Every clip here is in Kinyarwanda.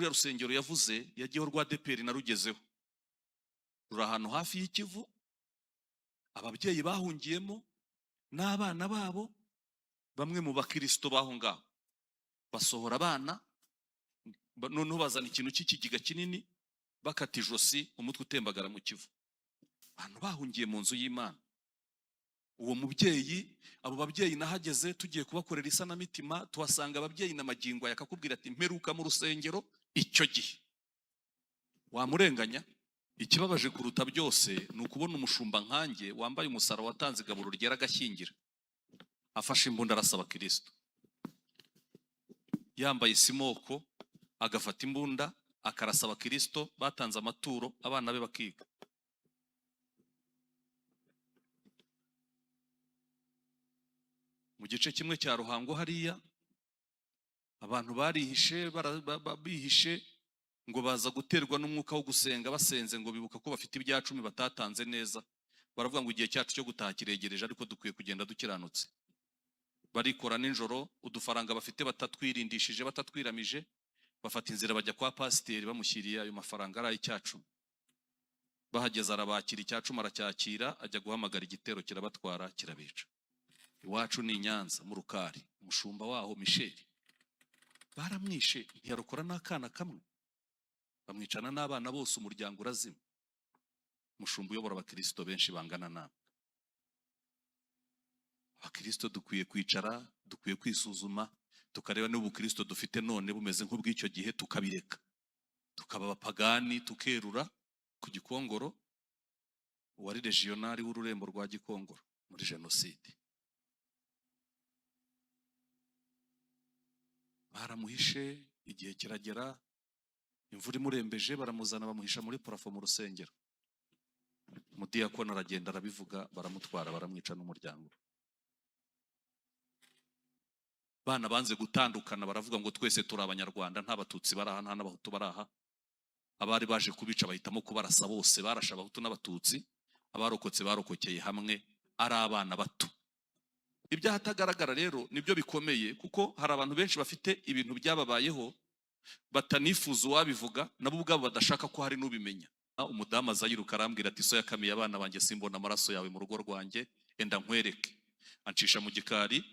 Ruriya rusengero yavuze yagiyeho rwa ADEPR narugezeho, ruri ahantu hafi y'Ikivu, ababyeyi bahungiyemo n'abana babo. Bamwe mu bakirisito baho ngaho basohora abana, noneho bazana ikintu cy'ikigega kinini, bakata ijosi, umutwe utembagara mu Kivu. Abantu bahungiye mu nzu y'Imana. Uwo mubyeyi, abo babyeyi nahageze tugiye kubakorera isanamitima, tuhasanga ababyeyi na magingo aya akakubwira ati mperuka mu rusengero icyo gihe. Wamurenganya? Ikibabaje kuruta byose ni ukubona umushumba nkanjye wambaye umusaraba, watanze igaburo ryera, agashyingira, afashe imbunda arasaba Kirisito, yambaye simoko, agafata imbunda akarasaba Kirisito, batanze amaturo abana be bakiga. Mu gice kimwe cya Ruhango hariya abantu barihishe, bihishe ngo baza guterwa n'umwuka wo gusenga. Basenze ngo bibuka ko bafite ibya cumi batatanze neza, baravuga ngo igihe cyacu cyo gutaha kiregereje, ariko dukwiye kugenda dukiranutse. Barikora nijoro, udufaranga bafite batatwirindishije, batatwiramije, bafata inzira bajya kwa pasiteri, bamushyiriye ayo mafaranga ari ay'icyacumi. Bahageze arabakira, icyacumi aracyakira, ajya guhamagara igitero kirabatwara, kirabica. Iwacu ni i Nyanza mu Rukari, umushumba waho Michel baramwishe, ntiyarokora n'akana kamwe, bamwicana n'abana bose, umuryango urazima. Umushumba uyobora abakirisito benshi bangana namwe. Abakirisito dukwiye kwicara, dukwiye kwisuzuma, tukareba niba ubukirisito dufite none bumeze nk'ubw'icyo gihe, tukabireka tukaba abapagani, tukerura. Ku Gikongoro, uwari regionali w'ururembo rwa Gikongoro muri jenoside baramuhishe, igihe kiragera imvura imurembeje, baramuzana bamuhisha muri plafond mu rusengero. Umudiyakoni aragenda arabivuga, baramutwara baramwica n'umuryango. Bana banze gutandukana, baravuga ngo twese turi Abanyarwanda, nta Batutsi bari aha, nta n'Abahutu bari aha. Abari baje kubica bahitamo kubarasa bose, barashe Abahutu n'Abatutsi. Abarokotse barokokeye hamwe ari abana bato. Iby'ahatagaragara rero nibyo bikomeye, kuko hari abantu benshi bafite ibintu byababayeho batanifuza uwabivuga, nabo ubwabo badashaka ko hari n'ubimenya. Umudamu aza yiruka arambwira ati so yakamiye abana banjye, simbona amaraso yawe mu rugo rwanjye, enda nkwereke. Ancisha mu gikari,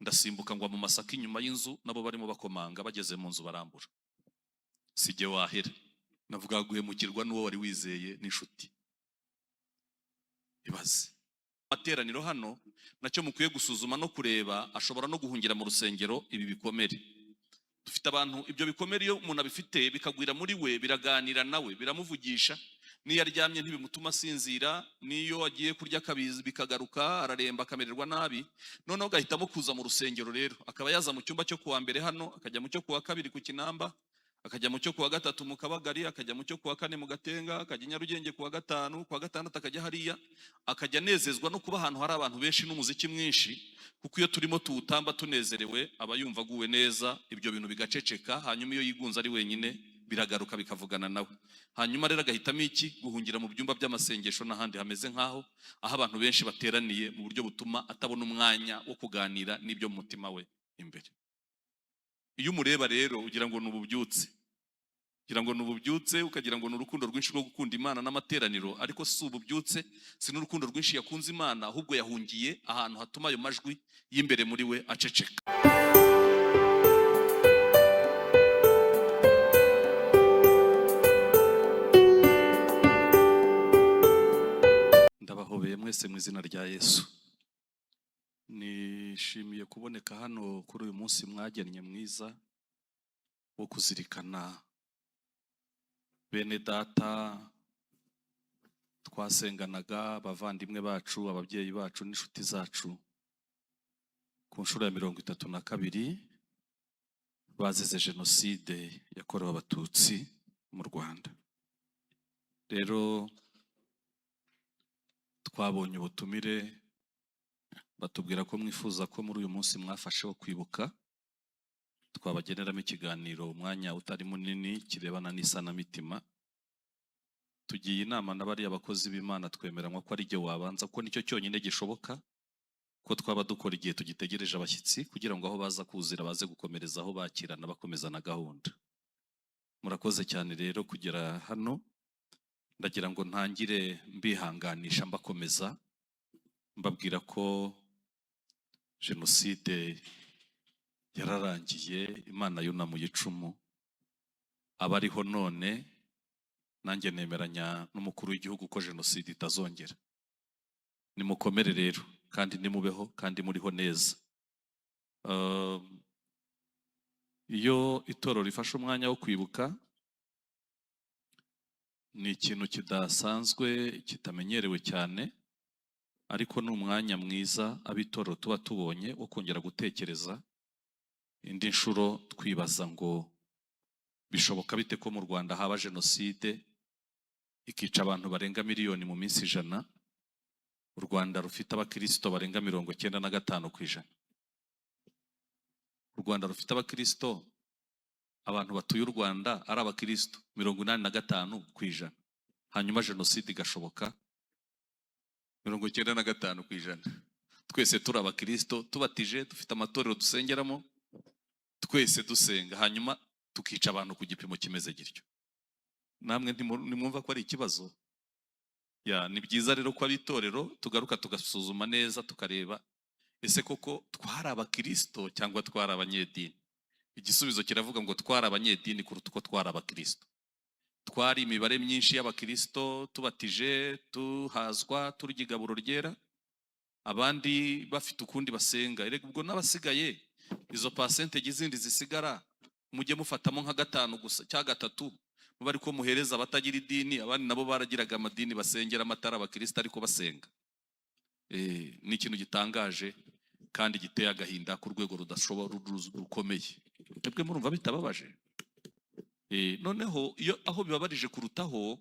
ndasimbuka ngwa mu masaka inyuma y'inzu, nabo barimo bakomanga, bageze mu nzu barambura. Sijye wahera navuga guhemukirwa n'uwo wari wizeye n'inshuti. Ibaze amateraniro hano, nacyo mukwiye gusuzuma no kureba, ashobora no guhungira mu rusengero. Ibi bikomere dufite abantu, ibyo bikomere iyo umuntu abifite bikagwira muri we, biraganira nawe, biramuvugisha. N'iyo aryamye ntibimutuma asinzira, n'iyo agiye kurya akabizi bikagaruka, araremba akamererwa nabi. Noneho agahitamo kuza mu rusengero rero, akaba yaza mu cyumba cyo kuwa mbere hano, akajya mu cyo kuwa kabiri ku Kinamba, akajya mu cyo kuwa gatatu mu Kabagari, akajya mu cyo kuwa kane mu Gatenga, akajya i Nyarugenge kuwa gatanu, kuwa gatandatu akajya hariya, akajya anezezwa no kuba ahantu hari abantu benshi n'umuziki mwinshi, kuko iyo turimo tuwutamba tunezerewe aba yumva aguwe neza, ibyo bintu bigaceceka. Hanyuma iyo yigunze ari wenyine biragaruka bikavugana nawe. Hanyuma rero agahitamo iki? Guhungira mu byumba by'amasengesho n'ahandi hameze nk'aho, aho abantu benshi bateraniye, mu buryo butuma atabona umwanya wo kuganira n'ibyo mu mutima we imbere. Iyo umureba rero ugira ngo ni ububyutse, ugira ngo ni ububyutse, ukagira ngo ni urukundo rwinshi rwo gukunda Imana n'amateraniro, ariko si ububyutse, si n'urukundo rwinshi yakunze Imana, ahubwo yahungiye ahantu hatuma ayo majwi y'imbere muri we aceceka. Ndabahobeye mwese mu izina rya Yesu. Nishimiye kuboneka hano kuri uyu munsi mwagennye mwiza wo kuzirikana bene data twasenganaga, abavandimwe bacu, ababyeyi bacu n'inshuti zacu, ku nshuro ya 32 bazize jenoside yakorewe Abatutsi mu Rwanda. Rero twabonye ubutumire, batubwira ko mwifuza ko muri uyu munsi mwafashe wo kwibuka twabageneramo ikiganiro, umwanya utari munini, kirebana n'isanamitima. Tugiye inama na bariya bakozi b'Imana, twemeranywa ko ari jye wabanza, ko nicyo cyonyine gishoboka ko twaba dukora igihe tugitegereje abashyitsi, kugira ngo aho baza kuzira baze gukomereza aho bakirana, bakomeza na gahunda. Murakoze cyane rero kugera hano. Ndagira ngo ntangire mbihanganisha, mbakomeza, mbabwira ko jenoside yararangiye, Imana yunamuye icumu, abariho none. Nanjye nemeranya n'umukuru w'igihugu ko jenoside itazongera. Nimukomere rero, kandi nimubeho, kandi muriho neza. Iyo itorero rifashe umwanya wo kwibuka, ni ikintu kidasanzwe, kitamenyerewe cyane, ariko ni umwanya mwiza ab'itorero tuba tubonye wo kongera gutekereza indi nshuro, twibaza ngo bishoboka bite ko mu Rwanda haba jenoside ikica abantu barenga miliyoni mu minsi 100, u Rwanda rufite abakirisito barenga 95%. U Rwanda rufite abakirisito, abantu batuye u Rwanda ari abakirisito 85%, hanyuma jenoside igashoboka 95%. Twese turi abakirisito, tubatije, dufite amatorero dusengeramo, twese dusenga, hanyuma tukica abantu ku gipimo kimeze gityo. Namwe ntimwumva ko ari ikibazo? Ya, ni byiza rero ko ab'itorero tugaruka tugasuzuma neza, tukareba ese koko twari abakirisito cyangwa twari abanyedini. Igisubizo kiravuga ngo twari abanyedini kuruta uko twari abakirisito. Twari imibare myinshi y'abakirisito, tubatije, tuhazwa, turya igaburo ryera, abandi bafite ukundi basenga. Erega ubwo n'abasigaye, izo percentage zindi zisigara, mujye mufatamo nka 5 gusa cyangwa 3, mube ariko muhereza abatagira idini. Abandi nabo baragiraga amadini basengera, amatara abakirisito ariko basenga. Ni ikintu gitangaje kandi giteye agahinda ku rwego rudashobora, rukomeye. Mwebwe murumva bitababaje? Noneho iyo aho bibabarije kurutaho,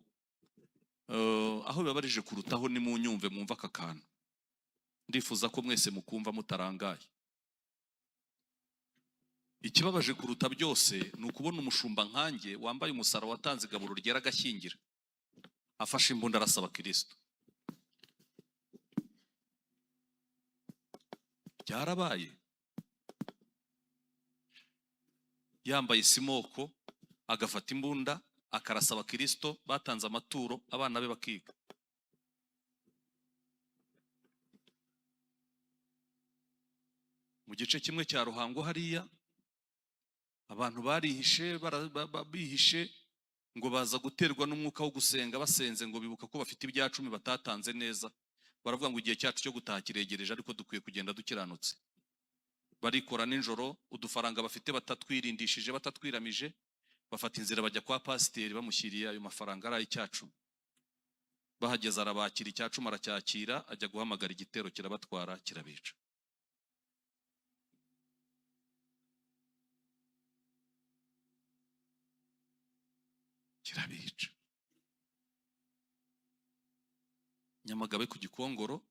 aho bibabarije kurutaho ni mu nyumve, mwumva aka kantu. Ndifuza ko mwese mukumva mutarangaye. Ikibabaje kuruta byose ni ukubona umushumba nkanjye wambaye umusaraba, watanze igaburo ryera, agashyingira, afashe imbunda arasaba Kristo. Byarabaye, yambaye simoko, agafata imbunda akarasaba Kristo, batanze amaturo, abana be bakiga. Mu gice kimwe cya Ruhango hariya, abantu barihishe, bihishe ngo baza guterwa n'umwuka wo gusenga. Basenze ngo bibuka ko bafite ibya 10 batatanze neza, baravuga ngo igihe cyacu cyo gutaha kiregereje, ariko dukwiye kugenda dukiranutse. Barikora nijoro, udufaranga bafite batatwirindishije, batatwiramije, bafata inzira bajya kwa pasiteri, bamushyiriye ayo mafaranga ari ay'icyacu. Bahageze arabakira, icyacu aracyakira, ajya guhamagara igitero kirabatwara, kirabica. Kirabica. Nyamagabe ku Gikongoro,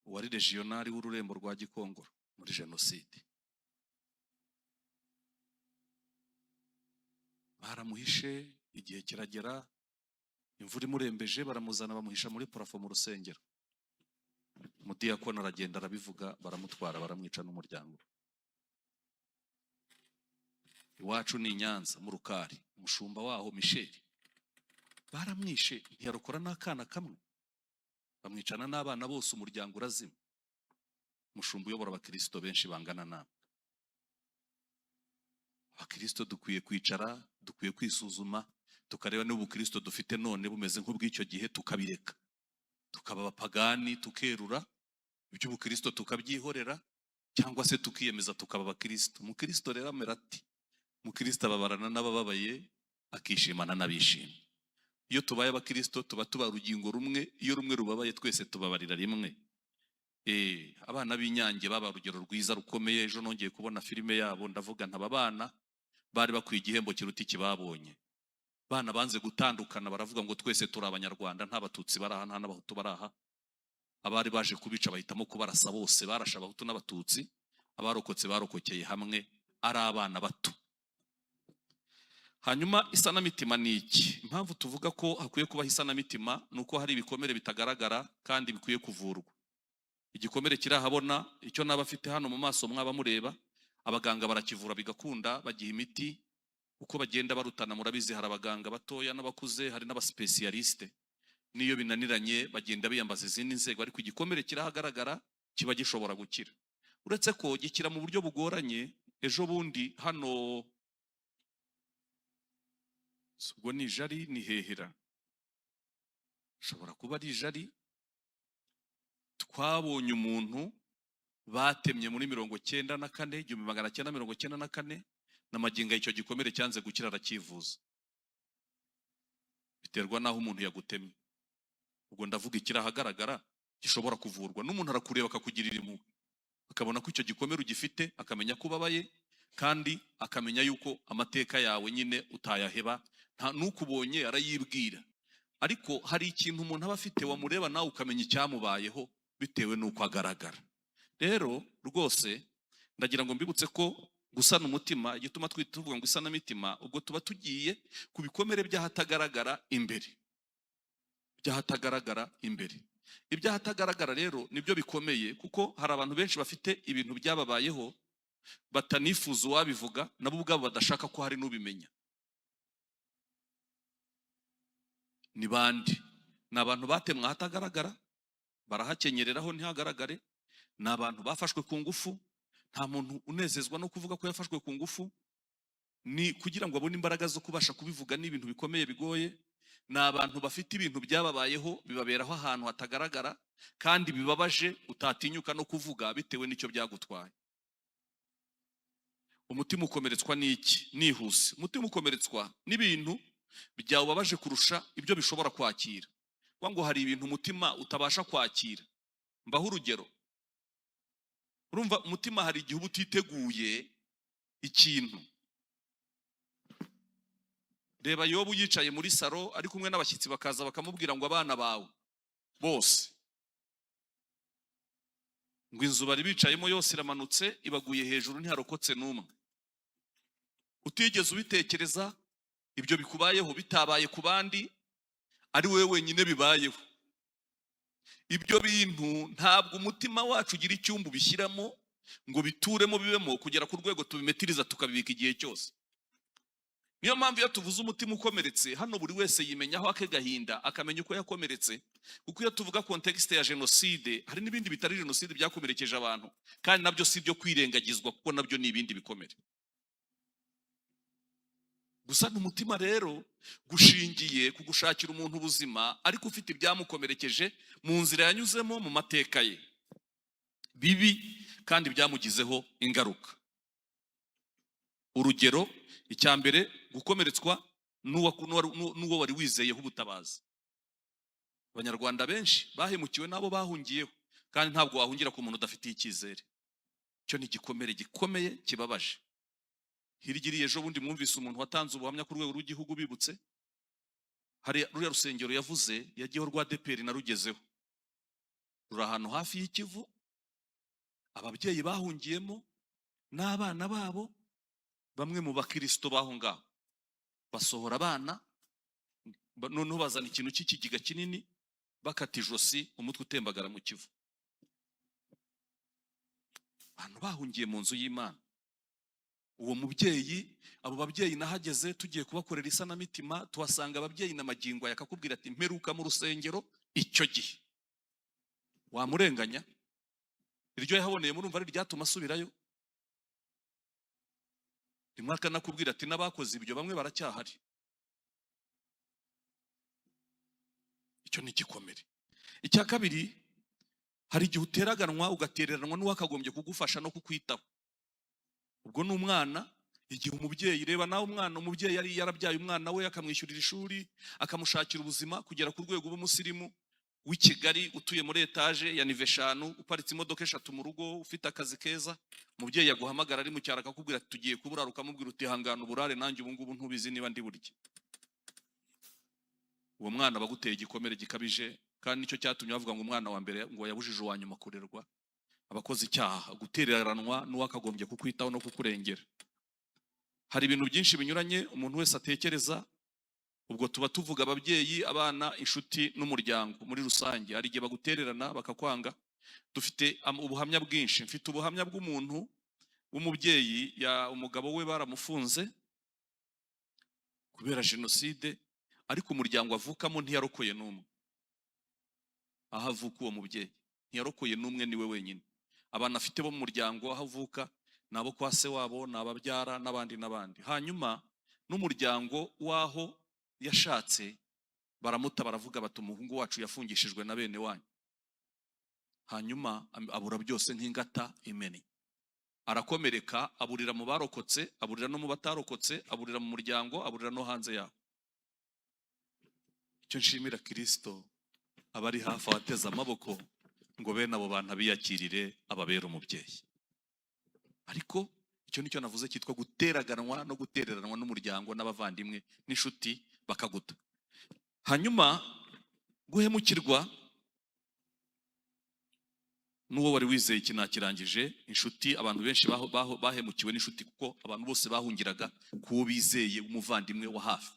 uwari regionali w'ururembo rwa Gikongoro muri jenoside, baramuhishe, igihe kiragera imvura imurembeje, baramuzana bamuhisha muri parafo mu rusengero. Umudiyakoni aragenda arabivuga, baramutwara, baramwica n'umuryango. Iwacu ni i Nyanza mu Rukari, umushumba waho Michel baramwishe, ntiyarokora n'akana kamwe, bamwicana n'abana bose, umuryango urazima. Umushumba uyobora abakirisito benshi bangana namwe. Abakirisito dukwiye kwicara, dukwiye kwisuzuma, tukareba niba ubukirisito dufite none bumeze nk'ubw'icyo gihe, tukabireka, tukaba abapagani, tukerura iby'ubukirisito tukabyihorera, cyangwa se tukiyemeza tukaba abakirisito. Umukristo rero amera ati, umukristo ababarana n'abababaye, akishimana n'abishimye. Iyo tubaye abakirisito tuba tuba urugingo rumwe, iyo rumwe rubabaye twese tubabarira rimwe. Abana b'Inyange baba urugero rwiza rukomeye. Ejo nongeye kubona filime yabo, ndavuga ntaba bana bari bakwiye igihembo kiruta ikibabonye. Bana banze gutandukana, baravuga ngo twese turi abanyarwanda, nta batutsi bari aha, nta n'abahutu bari aha. Abari baje kubica bahitamo kubarasa bose, barashe abahutu n'abatutsi, abarokotse barokokeye hamwe ari abana bato. Hanyuma isanamitima ni iki? Impamvu tuvuga ko hakwiye kubaho isanamitima ni uko hari ibikomere bitagaragara kandi bikwiye kuvurwa. Igikomere kirahabona, icyo naba afite hano mu maso mwaba mureba, abaganga barakivura bigakunda, bagiha imiti. Uko bagenda barutana, murabizi, hari abaganga batoya n'abakuze, hari n'abasipesiyalisite. N'iyo binaniranye bagenda biyambaza izindi nzego, ariko igikomere kirahagaragara, kiba gishobora gukira, uretse ko gikira mu buryo bugoranye. Ejo bundi hano, ubwo ni Jari, ni hehera, ashobora kuba ari Jari, twabonye umuntu batemye muri 94, 1994, na magingo icyo gikomere cyanze gukira, aracyivuza. Biterwa n'aho umuntu yagutemye. Ubwo ndavuga ikiri ahagaragara gishobora kuvurwa, n'umuntu arakureba akakugirira impuhwe, akabona ko icyo gikomere ugifite, akamenya ko ubabaye, kandi akamenya yuko amateka yawe nyine utayaheba, nta n'ukubonye arayibwira. Ariko hari ikintu umuntu aba afite, wamureba nawe ukamenya icyamubayeho bitewe n'uko agaragara. Rero rwose ndagira ngo mbibutse ko gusana umutima, igituma twita tuvuga ngo isanamitima, ubwo tuba tugiye ku bikomere by'ahatagaragara imbere, by'ahatagaragara imbere. Iby'ahatagaragara rero nibyo bikomeye, kuko hari abantu benshi bafite ibintu byababayeho batanifuza uwabivuga, nabo ubwabo badashaka ko hari n'ubimenya. Ni bande? Ni abantu batemwe ahatagaragara, barahakenyereraho ntihagaragare. Ni abantu bafashwe ku ngufu. Nta muntu unezezwa no kuvuga ko yafashwe ku ngufu, ni kugira ngo abone imbaraga zo kubasha kubivuga, ni ibintu bikomeye bigoye. Ni abantu bafite ibintu byababayeho bibaberaho ahantu hatagaragara kandi bibabaje, utatinyuka no kuvuga bitewe n'icyo byagutwaye. Umutima ukomeretswa n'iki? Nihuse, umutima ukomeretswa n'ibintu byawubabaje kurusha ibyo bishobora kwakira. Kuko ngo hari ibintu umutima utabasha kwakira. Mbaho urugero, urumva umutima hari igihe uba utiteguye ikintu. Reba Yobu yicaye muri saro ari kumwe n'abashyitsi, bakaza bakamubwira ngo abana bawe bose, ngo inzu bari bicayemo yose iramanutse ibaguye hejuru, ntiharokotse n'umwe. Utigeze ubitekereza, ibyo bikubayeho bitabaye ku bandi, ari wowe wenyine bibayeho. Ibyo bintu ntabwo umutima wacu ugira icyumba ubishyiramo ngo bituremo bibemo kugera ku rwego tubimetiriza tukabibika igihe cyose. Niyo mpamvu iyo tuvuze umutima ukomeretse hano, buri wese yimenyaho ake gahinda, akamenya uko yakomeretse. Kuko iyo tuvuga contexte ya jenoside, hari n'ibindi bitari jenoside byakomerekeje abantu, kandi nabyo si ibyo kwirengagizwa, kuko nabyo ni ibindi bikomere. Gusana umutima rero gushingiye ku gushakira umuntu ubuzima, ariko ufite ibyamukomerekeje mu nzira yanyuzemo, mu mateka ye bibi kandi byamugizeho ingaruka. Urugero, icya mbere, gukomeretswa n'uwo wari wizeyeho ubutabazi. Abanyarwanda benshi bahemukiwe n'abo bahungiyeho, kandi ntabwo wahungira ku muntu udafitiye icyizere. Icyo ni igikomere gikomeye kibabaje. Hirya iriya ejo bundi mwumvise umuntu watanze ubuhamya ku rwego rw'igihugu, bibutse hari ruriya rusengero yavuze yagiyeho rwa ADEPR, narugezeho, ruri ahantu hafi y'ikivu, ababyeyi bahungiyemo n'abana babo. Bamwe mu bakirisito baho ngaho basohora abana, noneho bazana ikintu cy'ikigega kinini, bakata ijosi, umutwe utembagara mu Kivu. Abantu bahungiye mu nzu y'Imana. Uwo mubyeyi, abo babyeyi nahageze tugiye kubakorera isanamitima, tuhasanga ababyeyi na magingo aya akakubwira ati mperuka mu rusengero icyo gihe. Wamurenganya? Iryo yahaboneye murumva ari ryatuma asubirayo? Rimwe akanakubwira ati n'abakoze ibyo bamwe baracyahari. Icyo ni igikomere. Icya kabiri, hari igihe uteraganwa ugatereranwa n'uwakagombye kugufasha no kukwitaho. Ubwo ni umwana, igihe umubyeyi, reba nawe umwana, umubyeyi yari yarabyaye umwana we, akamwishyurira ishuri, akamushakira ubuzima kugera ku rwego rw'umusirimu w'i Kigali, utuye muri etaje ya nive 5, uparitse imodoka 3 mu rugo, ufite akazi keza. Umubyeyi yaguhamagara ari mu cyaro akakubwira ati tugiye kuburara, ukamubwira uti hangana uburare, nanjye ubu ngubu ntubizi niba ndi burye. Uwo mwana aba aguteye igikomere gikabije, kandi nicyo cyatumye bavuga ngo umwana wa mbere ngo yabujije uwa nyuma kurerwa. Abakoze icyaha, gutereranwa n'uwakagombye kukwitaho no kukurengera. Hari ibintu byinshi binyuranye umuntu wese atekereza. Ubwo tuba tuvuga ababyeyi, abana, inshuti n'umuryango muri rusange. Hari igihe bagutererana bakakwanga. Dufite ubuhamya bwinshi. Mfite ubuhamya bw'umuntu w'umubyeyi, umugabo we baramufunze. Kubera jenoside, ariko umuryango avukamo ntiyarokoye n'umwe. Aho avuka uwo mubyeyi ntiyarokoye n'umwe, niwe wenyine. Abantu afite bo mu muryango aho avuka ni abo kwa se wabo, ni ababyara n'abandi n'abandi. Hanyuma n'umuryango w'aho yashatse baramuta, baravuga bati: "Umuhungu wacu yafungishijwe na bene wanyu." Hanyuma abura byose nk'ingata imennye, arakomereka, aburira mu barokotse, aburira no mu batarokotse, aburira mu muryango, aburira no hanze yawo. Icyo nshimira Kirisito, aba ari hafi abateze amaboko ngo bene abo bantu abiyakirire, ababere umubyeyi. Ariko icyo nicyo navuze cyitwa guteraganwa no gutereranwa n'umuryango n'abavandimwe n'inshuti, bakaguta. Hanyuma guhemukirwa n'uwo wari wizeye, iki nakirangije. Inshuti, abantu benshi bahemukiwe n'inshuti, kuko abantu bose bahungiraga ku wo bizeye, umuvandimwe wa hafi.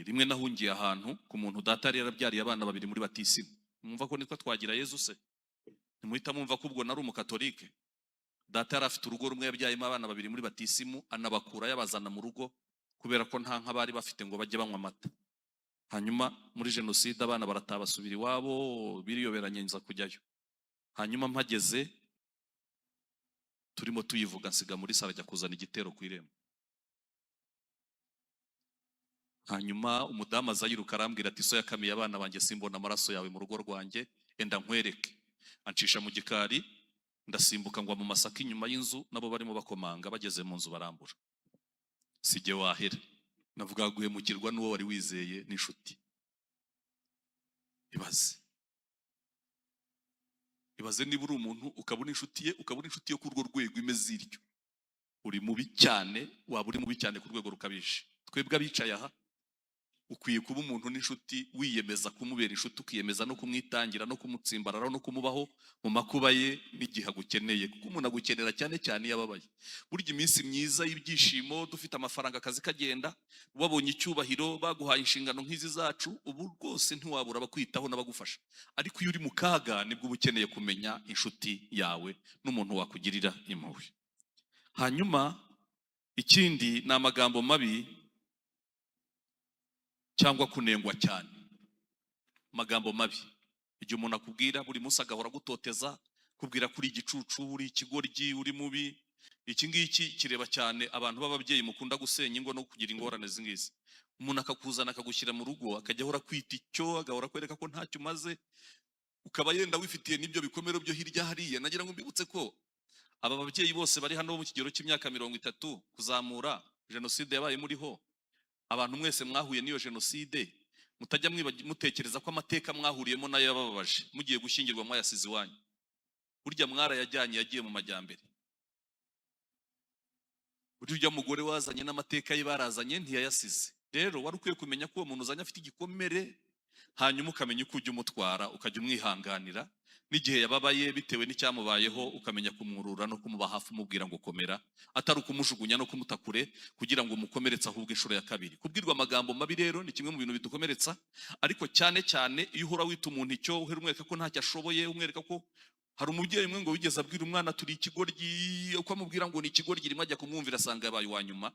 Rimwe nahungiye ahantu ku muntu data yari yarabyariye abana babiri muri batisimu. Mwumva ko nitwa Twagira Yezu se, ntimuhita mwumva ko ubwo nari umukatolike. Data yari afite urugo rumwe yabyayemo abana babiri muri batisimu, anabakura yabazana mu rugo kubera ko nta nka bari bafite ngo bajye banywa amata. Hanyuma muri jenoside abana barataha, basubira iwabo, biriyoberanye, nza kujyayo. Hanyuma mpageze turimo tuyivuga, nsiga muri saro, ajya kuzana igitero ku irembo. Hanyuma umudamu aza yiruka, arambwira ati: "So yakamiye abana banjye, simbona amaraso yawe mu rugo rwanjye, enda nkwereke." Ancisha mu gikari, ndasimbuka ngwa mu masaka inyuma y'inzu, nabo barimo bakomanga. Bageze mu nzu barambura, sijye wahera. Navuga guhemukirwa n'uwo wari wizeye n'inshuti. Ibaze, ibaze niba uri umuntu ukabona inshuti ye, ukabona inshuti yo ku urwo rwego imeze iryo, uri mubi cyane, waba uri mubi cyane ku rwego rukabije. Twebwe abicaye aha, ukwiye kuba umuntu n'inshuti wiyemeza kumubera inshuti, ukiyemeza no kumwitangira no kumutsimbararaho no kumubaho mu makuba ye n'igihe agukeneye, kuko umuntu agukenera cyane cyane iyo ababaye. Burya iminsi myiza y'ibyishimo, dufite amafaranga, akazi kagenda, wabonye icyubahiro, baguhaye inshingano nk'izi zacu, ubu rwose ntiwabura abakwitaho n'abagufasha. Ariko iyo uri mu kaga, nibwo uba ukeneye kumenya inshuti yawe n'umuntu wakugirira impuhwe. Hanyuma ikindi ni amagambo mabi cyangwa kunengwa cyane. Amagambo mabi, igihe umuntu akubwira buri munsi, agahora agutoteza, kubwira ko uri igicucu, uri ikigoryi, uri mubi. Iki ngiki kireba cyane abantu b'ababyeyi mukunda gusenya ingo no kugira ingorane izi ngizi. Umuntu akakuzana, akagushyira mu rugo, akajya ahora kwita icyo, agahora akwereka ko ntacyo umaze, ukaba yenda wifitiye n'ibyo bikomere byo hirya hariya. Nagira ngo mbibutse ko aba babyeyi bose bari hano mu kigero cy'imyaka 30 kuzamura, jenoside yabaye muriho. Abantu mwese mwahuye n'iyo jenoside, mutajya mutekereza ko amateka mwahuriyemo nayo yabababaje mugiye gushyingirwa mwayasize iwanyu. Burya mwarayajyanye, yagiye mu majyambere. Burya ujya mugore wazanye n'amateka ye barazanye, ntiyayasize. Rero wari ukwiye kumenya ko uwo muntu uzanye afite igikomere, hanyuma ukamenya uko ujya umutwara, ukajya umwihanganira n'igihe yababaye bitewe n'icyamubayeho, ukamenya kumwurura no kumuba hafi, umubwira ngo komera, atari ukumujugunya no kumuta kure kugira ngo umukomeretse ahubwo inshuro ya kabiri. Kubwirwa amagambo mabi rero ni kimwe mu bintu bidukomeretsa, ariko cyane cyane iyo uhora wita umuntu icyo, uhera umwereka ko ntacyo ashoboye, umwereka ko hari umubyeyi umwe ngo wigeze abwira umwana turi ikigoryi, uko amubwira ngo ni ikigoryi, rimwe ajya kumwumvira asanga yabaye uwa nyuma.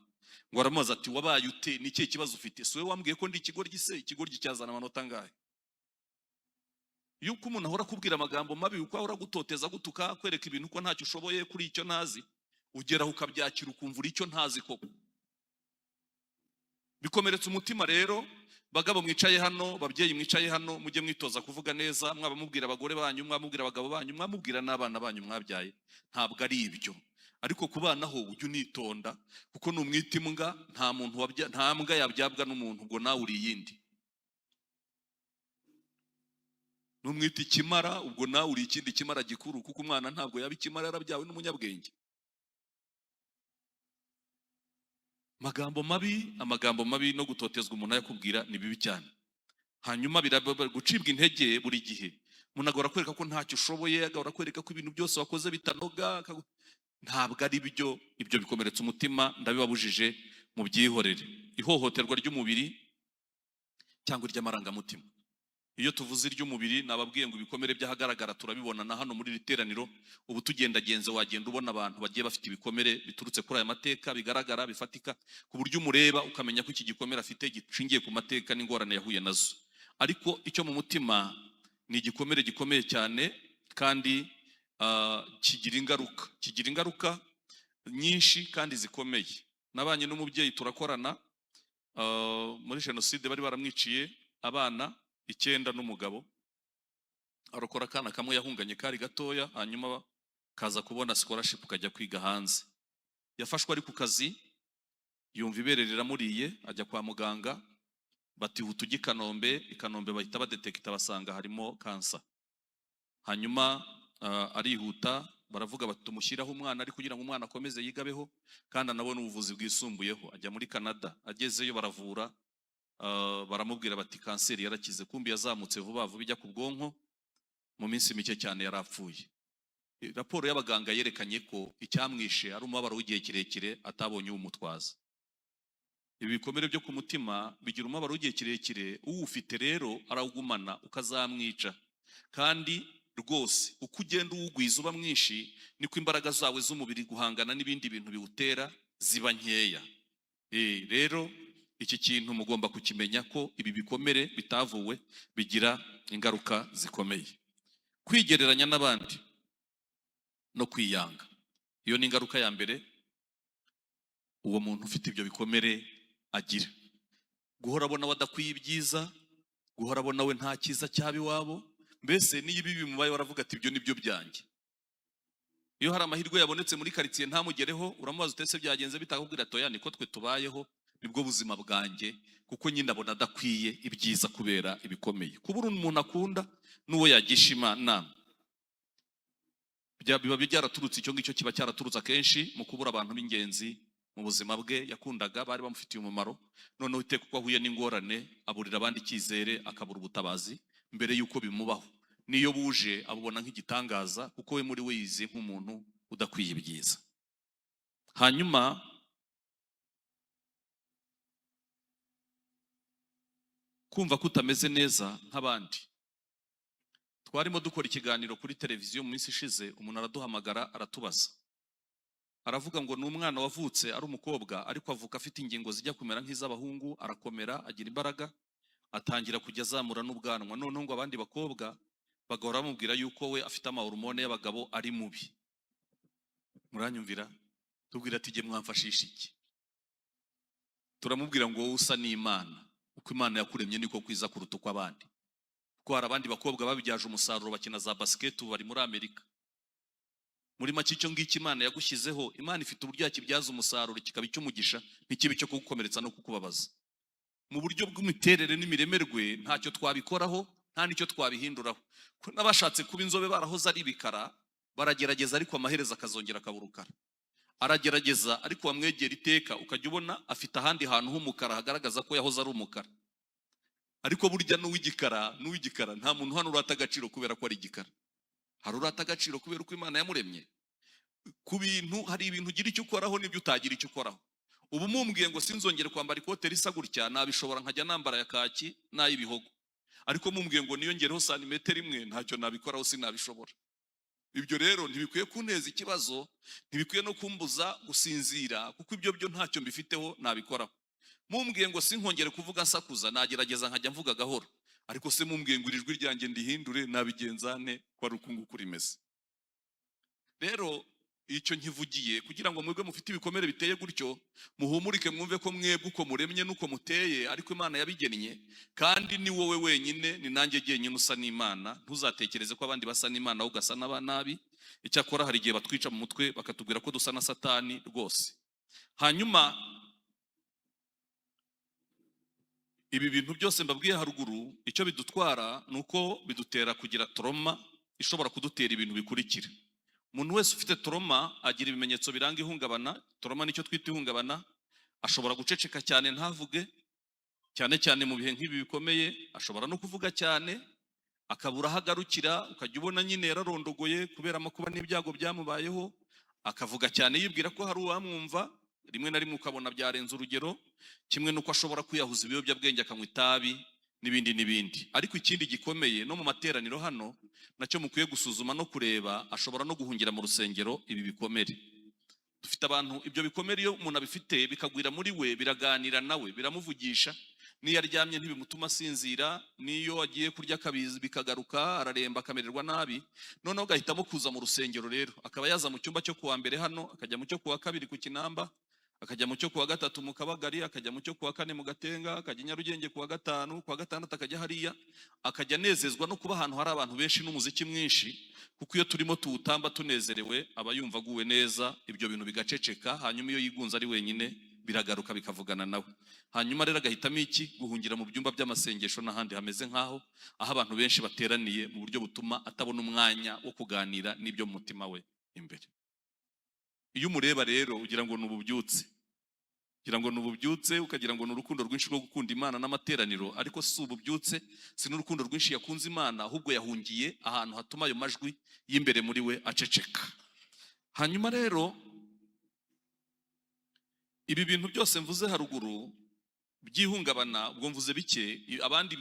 Ngo aramubaza ati: "Wabaye ute? Ni ikihe kibazo ufite? Si wowe wambwiye ko ndi ikigoryi se? Ikigoryi cyazana amanota angahe?" Yuko umuntu ahora akubwira amagambo mabi, uko ahora agutoteza, agutuka, akwereka ibintu ko ntacyo ushoboye, kuri icyo ntazi, ugeraho ukabyakira, ukumva uri icyo ntazi koko, bikomeretsa umutima. Rero bagabo mwicaye hano, babyeyi mwicaye hano, mujye mwitoza kuvuga neza. Mwaba mubwira abagore banyu, mwamubwira abagabo banyu, mwamubwira n'abana banyu mwabyaye, ntabwo ari ibyo. Ariko ku bana ho ujye unitonda, kuko numwita imbwa, nta muntu wabya, nta mbwa yabyabwa n'umuntu, ubwo nawe uri iyindi. Numwita ikimara, ubwo nawe uri ikindi kimara gikuru, kuko umwana ntabwo yaba ikimara yarabyawe n'umunyabwenge. Amagambo mabi, amagambo mabi no gutotezwa umuntu ayakubwira ni bibi cyane. Hanyuma gucibwa intege buri gihe, umuntu agahora akwereka ko ntacyo ushoboye, agahora akwereka ko ibintu byose wakoze bitanoga, ntabwo ari byo. Ibyo bikomeretsa umutima, ndabibabujije, mubyihorere. Ihohoterwa ry'umubiri cyangwa iry'amarangamutima, Iyo tuvuze iry'umubiri, nababwiye ngo ibikomere by'ahagaragara turabibona na hano muri iri teraniro. Ubu tugendagenze wagenda ubona abantu bagiye bafite ibikomere biturutse kuri aya mateka, bigaragara, bifatika, ku buryo umureba ukamenya ko iki gikomere afite gishingiye ku mateka n'ingorane yahuye nazo. Ariko icyo mu mutima ni igikomere gikomeye cyane, kandi kigira ingaruka nyinshi kandi zikomeye. Nabanye n'umubyeyi turakorana, muri jenoside bari baramwiciye abana 9 n'umugabo, arokora akana kamwe yahunganye kari gatoya, hanyuma kaza kubona scholarship kajya kwiga hanze. Yafashwe ari ku kazi, yumva ibere riramuriye, ajya kwa muganga, bati: "Huta ujye i Kanombe." I Kanombe bahita badetekita, basanga harimo kansa. Hanyuma arihuta, baravuga bati: "Tumushyiraho umwana ari kugira ngo umwana akomeze yigabeho kandi anabone ubuvuzi bwisumbuyeho." Ajya muri Canada, agezeyo baravura, baramubwira bati: "Kanseri yarakize." Kumbi yazamutse vuba vuba ijya ku bwonko, mu minsi mike cyane yarapfuye. Raporo y'abaganga yerekanye ko icyamwishe ari umubabaro w'igihe kirekire atabonye uwumutwaza. Ibi bikomere byo ku mutima bigira umubabaro w'igihe kirekire, uwufite rero arawugumana ukazamwica. Kandi rwose uko ugenda uwugwiza uba mwinshi, niko imbaraga zawe z'umubiri guhangana n'ibindi bintu biwutera ziba nkeya. Rero iki kintu mugomba kukimenya ko ibi bikomere bitavuwe bigira ingaruka zikomeye. Kwigereranya n'abandi no kwiyanga, iyo ni ingaruka ya mbere uwo muntu ufite ibyo bikomere agira. Guhora abona we adakwiye ibyiza, guhora abona we nta cyiza cyaba iwabo. Mbese niyo ibi bimubaye baravuga ati: "Ibyo ni byo byanjye." Iyo hari amahirwe yabonetse muri karitsiye ntamugereho, uramubaza utese byagenze bitakubwira ati: "Oya, niko twe tubayeho, nibwo buzima bwanjye." Kuko nyine abona adakwiye ibyiza kubera ibikomeye. Kubura umuntu akunda n'uwo yagisha inama, biba byaraturutse, icyo ngicyo kiba cyaraturutse akenshi mu kubura abantu b'ingenzi mu buzima bwe yakundaga, bari bamufitiye umumaro. Noneho iteka uko ahuye n'ingorane aburira abandi icyizere, akabura ubutabazi mbere y'uko bimubaho. Niyo buje abubona nk'igitangaza, kuko we muri we yize nk'umuntu udakwiye ibyiza. Hanyuma kumva ko utameze neza nk'abandi. Twarimo dukora ikiganiro kuri televiziyo mu minsi ishize, umuntu araduhamagara, aratubaza, aravuga ngo ni umwana wavutse ari umukobwa, ariko avuka afite ingingo zijya kumera nk'iz'abahungu, arakomera, agira imbaraga, atangira kujya azamura n'ubwanwa. Noneho ngo abandi bakobwa bagahora bamubwira yuko we afite amahormone y'abagabo, ari mubi. Muranyumvira? Tubwira ati: "Jye mwamfashisha iki?" Turamubwira ngo: "Wowe usa n'Imana, uko Imana yakuremye niko kwiza kuruta uko abandi." Kuko hari abandi bakobwa babibyaje umusaruro, bakina za basket, ubu bari muri Amerika. Muri make, icyo ngicyo Imana yagushyizeho, Imana ifite uburyo yakibyaza umusaruro kikaba icy'umugisha, ntikibe icyo kugukomeretsa no kukubabaza. Mu buryo bw'imiterere n'imiremerwe ntacyo twabikoraho, nta n'icyo twabihinduraho. Ko n'abashatse kuba inzobe barahoze ari ibikara baragerageza, ariko amaherezo akazongera akaba urukara. Aragerageza, ariko wamwegera iteka ukajya ubona afite ahandi hantu h'umukara hagaragaza ko yahoze ari umukara. Ariko burya n'uw'igikara, nta muntu hano urata agaciro kubera ko ari igikara. Hari urata agaciro kubera uko Imana yamuremye. Ku bintu, hari ibintu ugira icyo ukoraho n'ibyo utagira icyo ukoraho. Ubu mumbwiye ngo sinzongere kwambara ikote risa gutya, nabishobora, nkajya nambara ya kaki n'ay'ibihogo. Ariko mumbwiye ngo niyongereho santimetero imwe, ntacyo nabikoraho, sinabishobora. Ibyo rero ntibikwiye kunteza ikibazo, ntibikwiye no kumbuza gusinzira, kuko ibyo byo ntacyo mbifiteho nabikoraho. Mumbwiye ngo sinkongere kuvuga nsakuza, nagerageza nkajya mvuga gahoro. Ariko se mumbwiye ngo iri jwi ryanjye ndihindure, nabigenza nte ko ari uku nguku rimeze? Rero icyo nkivugiye kugira ngo mwebwe mufite ibikomere biteye gutyo muhumurike, mwumve ko mwebwe uko muremye n'uko muteye ariko Imana yabigennye. Kandi ni wowe wenyine, ni nanjye jyenyine usa n'Imana. Ntuzatekereze ko abandi basa n'Imana wowe ugasa nabi. Icyakora hari igihe batwica mu mutwe bakatubwira ko dusa na Satani rwose. Hanyuma ibi bintu byose mbabwiye haruguru, icyo bidutwara ni uko bidutera kugira trauma ishobora kudutera ibintu bikurikira. Umuntu wese ufite trauma agira ibimenyetso biranga ihungabana. Trauma nicyo twita ihungabana. Ashobora guceceka cyane, ntavuge cyane cyane mu bihe nk'ibi bikomeye. Ashobora no kuvuga cyane akabura aho agarukira, ukajya ubona nyine yararondogoye kubera amakuba n'ibyago byamubayeho, akavuga cyane yibwira ko hari uwamwumva, rimwe na rimwe ukabona byarenze urugero. Kimwe n'uko ashobora kwiyahuza ibiyobyabwenge, akanywa itabi. n'ibindi n'ibindi. Ariko ikindi gikomeye, no mu materaniro hano nacyo mukwiye gusuzuma no kureba, ashobora no guhungira mu rusengero ibi bikomere. Dufite abantu ibyo bikomere iyo umuntu abifite bikagwira muri we, biraganira nawe, biramuvugisha. N'iyo aryamye ntibimutuma asinzira, n'iyo agiye kurya akabizi bikagaruka, araremba akamererwa nabi. Noneho agahitamo kuza mu rusengero rero, akaba yaza mu cyumba cyo kuwa mbere hano, akajya mu cyo kuwa kabiri ku Kinamba, akajya mu cyo kuwa gatatu mu Kabagari, akajya mu cyo kuwa kane mu Gatenga, akajya i Nyarugenge kuwa gatanu, kuwa gatandatu akajya hariya, akajya anezezwa no kuba ahantu hari abantu benshi n'umuziki mwinshi, kuko iyo turimo tuwutamba tunezerewe aba yumva aguwe neza, ibyo bintu bigaceceka. Hanyuma iyo yigunze ari wenyine biragaruka bikavugana nawe. Hanyuma rero agahitamo iki? Guhungira mu byumba by'amasengesho n'ahandi hameze nk'aho, aho abantu benshi bateraniye, mu buryo butuma atabona umwanya wo kuganira n'ibyo mu mutima we imbere. Iyo umureba rero ugira ngo ni ububyutse, ugira ngo ni ububyutse, ukagira ngo ni urukundo rwinshi rwo gukunda Imana n'amateraniro, ariko si ububyutse, si n'urukundo rwinshi yakunze Imana, ahubwo yahungiye ahantu hatuma ayo majwi y'imbere muri we aceceka. Hanyuma rero ibi bintu byose mvuze haruguru by'ihungabana, ubwo mvuze bike, abandi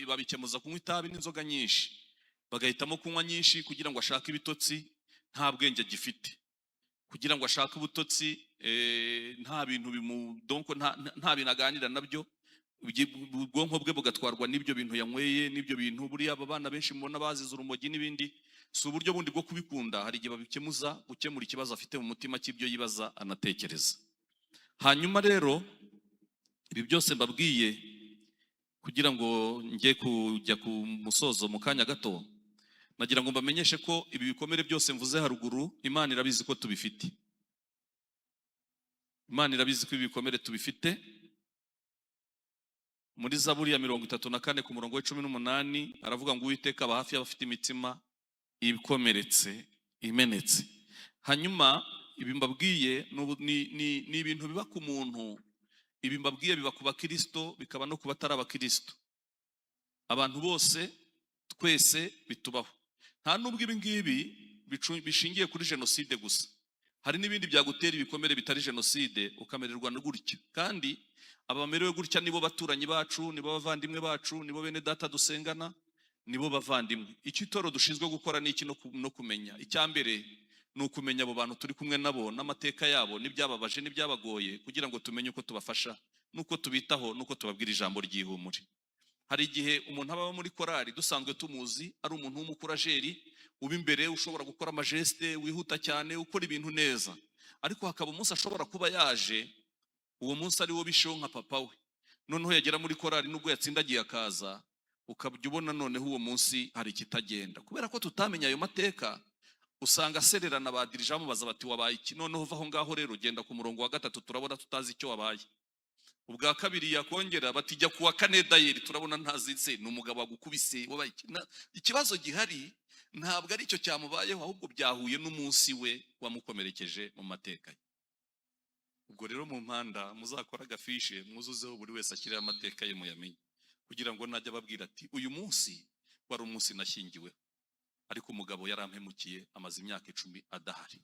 babikemuza kunywa itabi n'inzoga nyinshi, bagahitamo kunywa nyinshi kugira ngo ashake ibitotsi nta bwenge agifite, kugira ngo ashake ubutotsi nta bintu bimu, donc nta bintu aganira nabyo, ubwonko bwe bugatwarwa n'ibyo bintu yanyweye n'ibyo bintu. Buriya aba bana benshi mubona bazize urumogi n'ibindi, si uburyo bundi bwo kubikunda, hari igihe babikemuza gukemura ikibazo afite mu mutima cy'ibyo yibaza anatekereza. Hanyuma rero ibi byose mbabwiye kugira ngo njye kujya ku musozo mu kanya gato, nagira ngo mbamenyeshe ko ibi bikomere byose mvuze haruguru, Imana irabizi ko tubifite. Imana irabizi ko ibi bikomere tubifite. Muri Zaburi ya 34 ku murongo wa 18 aravuga ngo Uwiteka aba hafi y'abafite imitima ikomeretse, imenetse. Hanyuma ibi mbabwiye ni ibintu biba ku muntu. Ibi mbabwiye biba ku bakristo, bikaba no ku batari abakristo. Abantu bose, twese bitubaho. Nta nubwo ibi ngibi bishingiye kuri jenoside gusa, hari n'ibindi byagutera ibikomere bitari jenoside ukamererwa na gutya. Kandi aba bamerewe gutya nibo baturanyi bacu, nibo bavandimwe bacu, nibo bene data dusengana, nibo bavandimwe. Icyo itorero dushinzwe gukora ni iki? No kumenya. Icya mbere ni ukumenya abo bantu turi kumwe nabo n'amateka yabo n'ibyababaje n'ibyabagoye, kugira ngo tumenye uko tubafasha n'uko tubitaho n'uko tubabwira ijambo ry'ihumure. Hari igihe umuntu aba muri korali dusanzwe tumuzi ari umuntu w'umukurajeri, uba imbere, ushobora gukora amageste, wihuta cyane, ukora ibintu neza, ariko hakaba umunsi ashobora kuba yaje, uwo munsi ari wo bisheho nka papa we. Noneho yagera muri korali, nubwo yatsindagiye akaza, ukabya ubona noneho uwo munsi hari ikitagenda. Kubera ko tutamenya ayo mateka, usanga asererana, ba dirija bamubaza bati wabaye iki? Noneho uva aho ngaho rero ugenda ku murongo wa gatatu, turabona tutazi icyo wabaye. Ubwa kabiri yakongera bati jya kuwa kane dayeri, turabona ntazi se ni umugabo wagukubise, wabaye iki? Ikibazo gihari ntabwo ari icyo cyamubayeho, ahubwo byahuye n'umunsi we wamukomerekeje mu mateka ye. Ubwo rero mu mpanda muzakora agafishe, mwuzuzeho, buri wese ashyireho amateka ye, muyamenye, kugira ngo najya ababwira ati uyu munsi wari umunsi nashyingiwe, ariko umugabo yarampemukiye, amaze imyaka 10 adahari,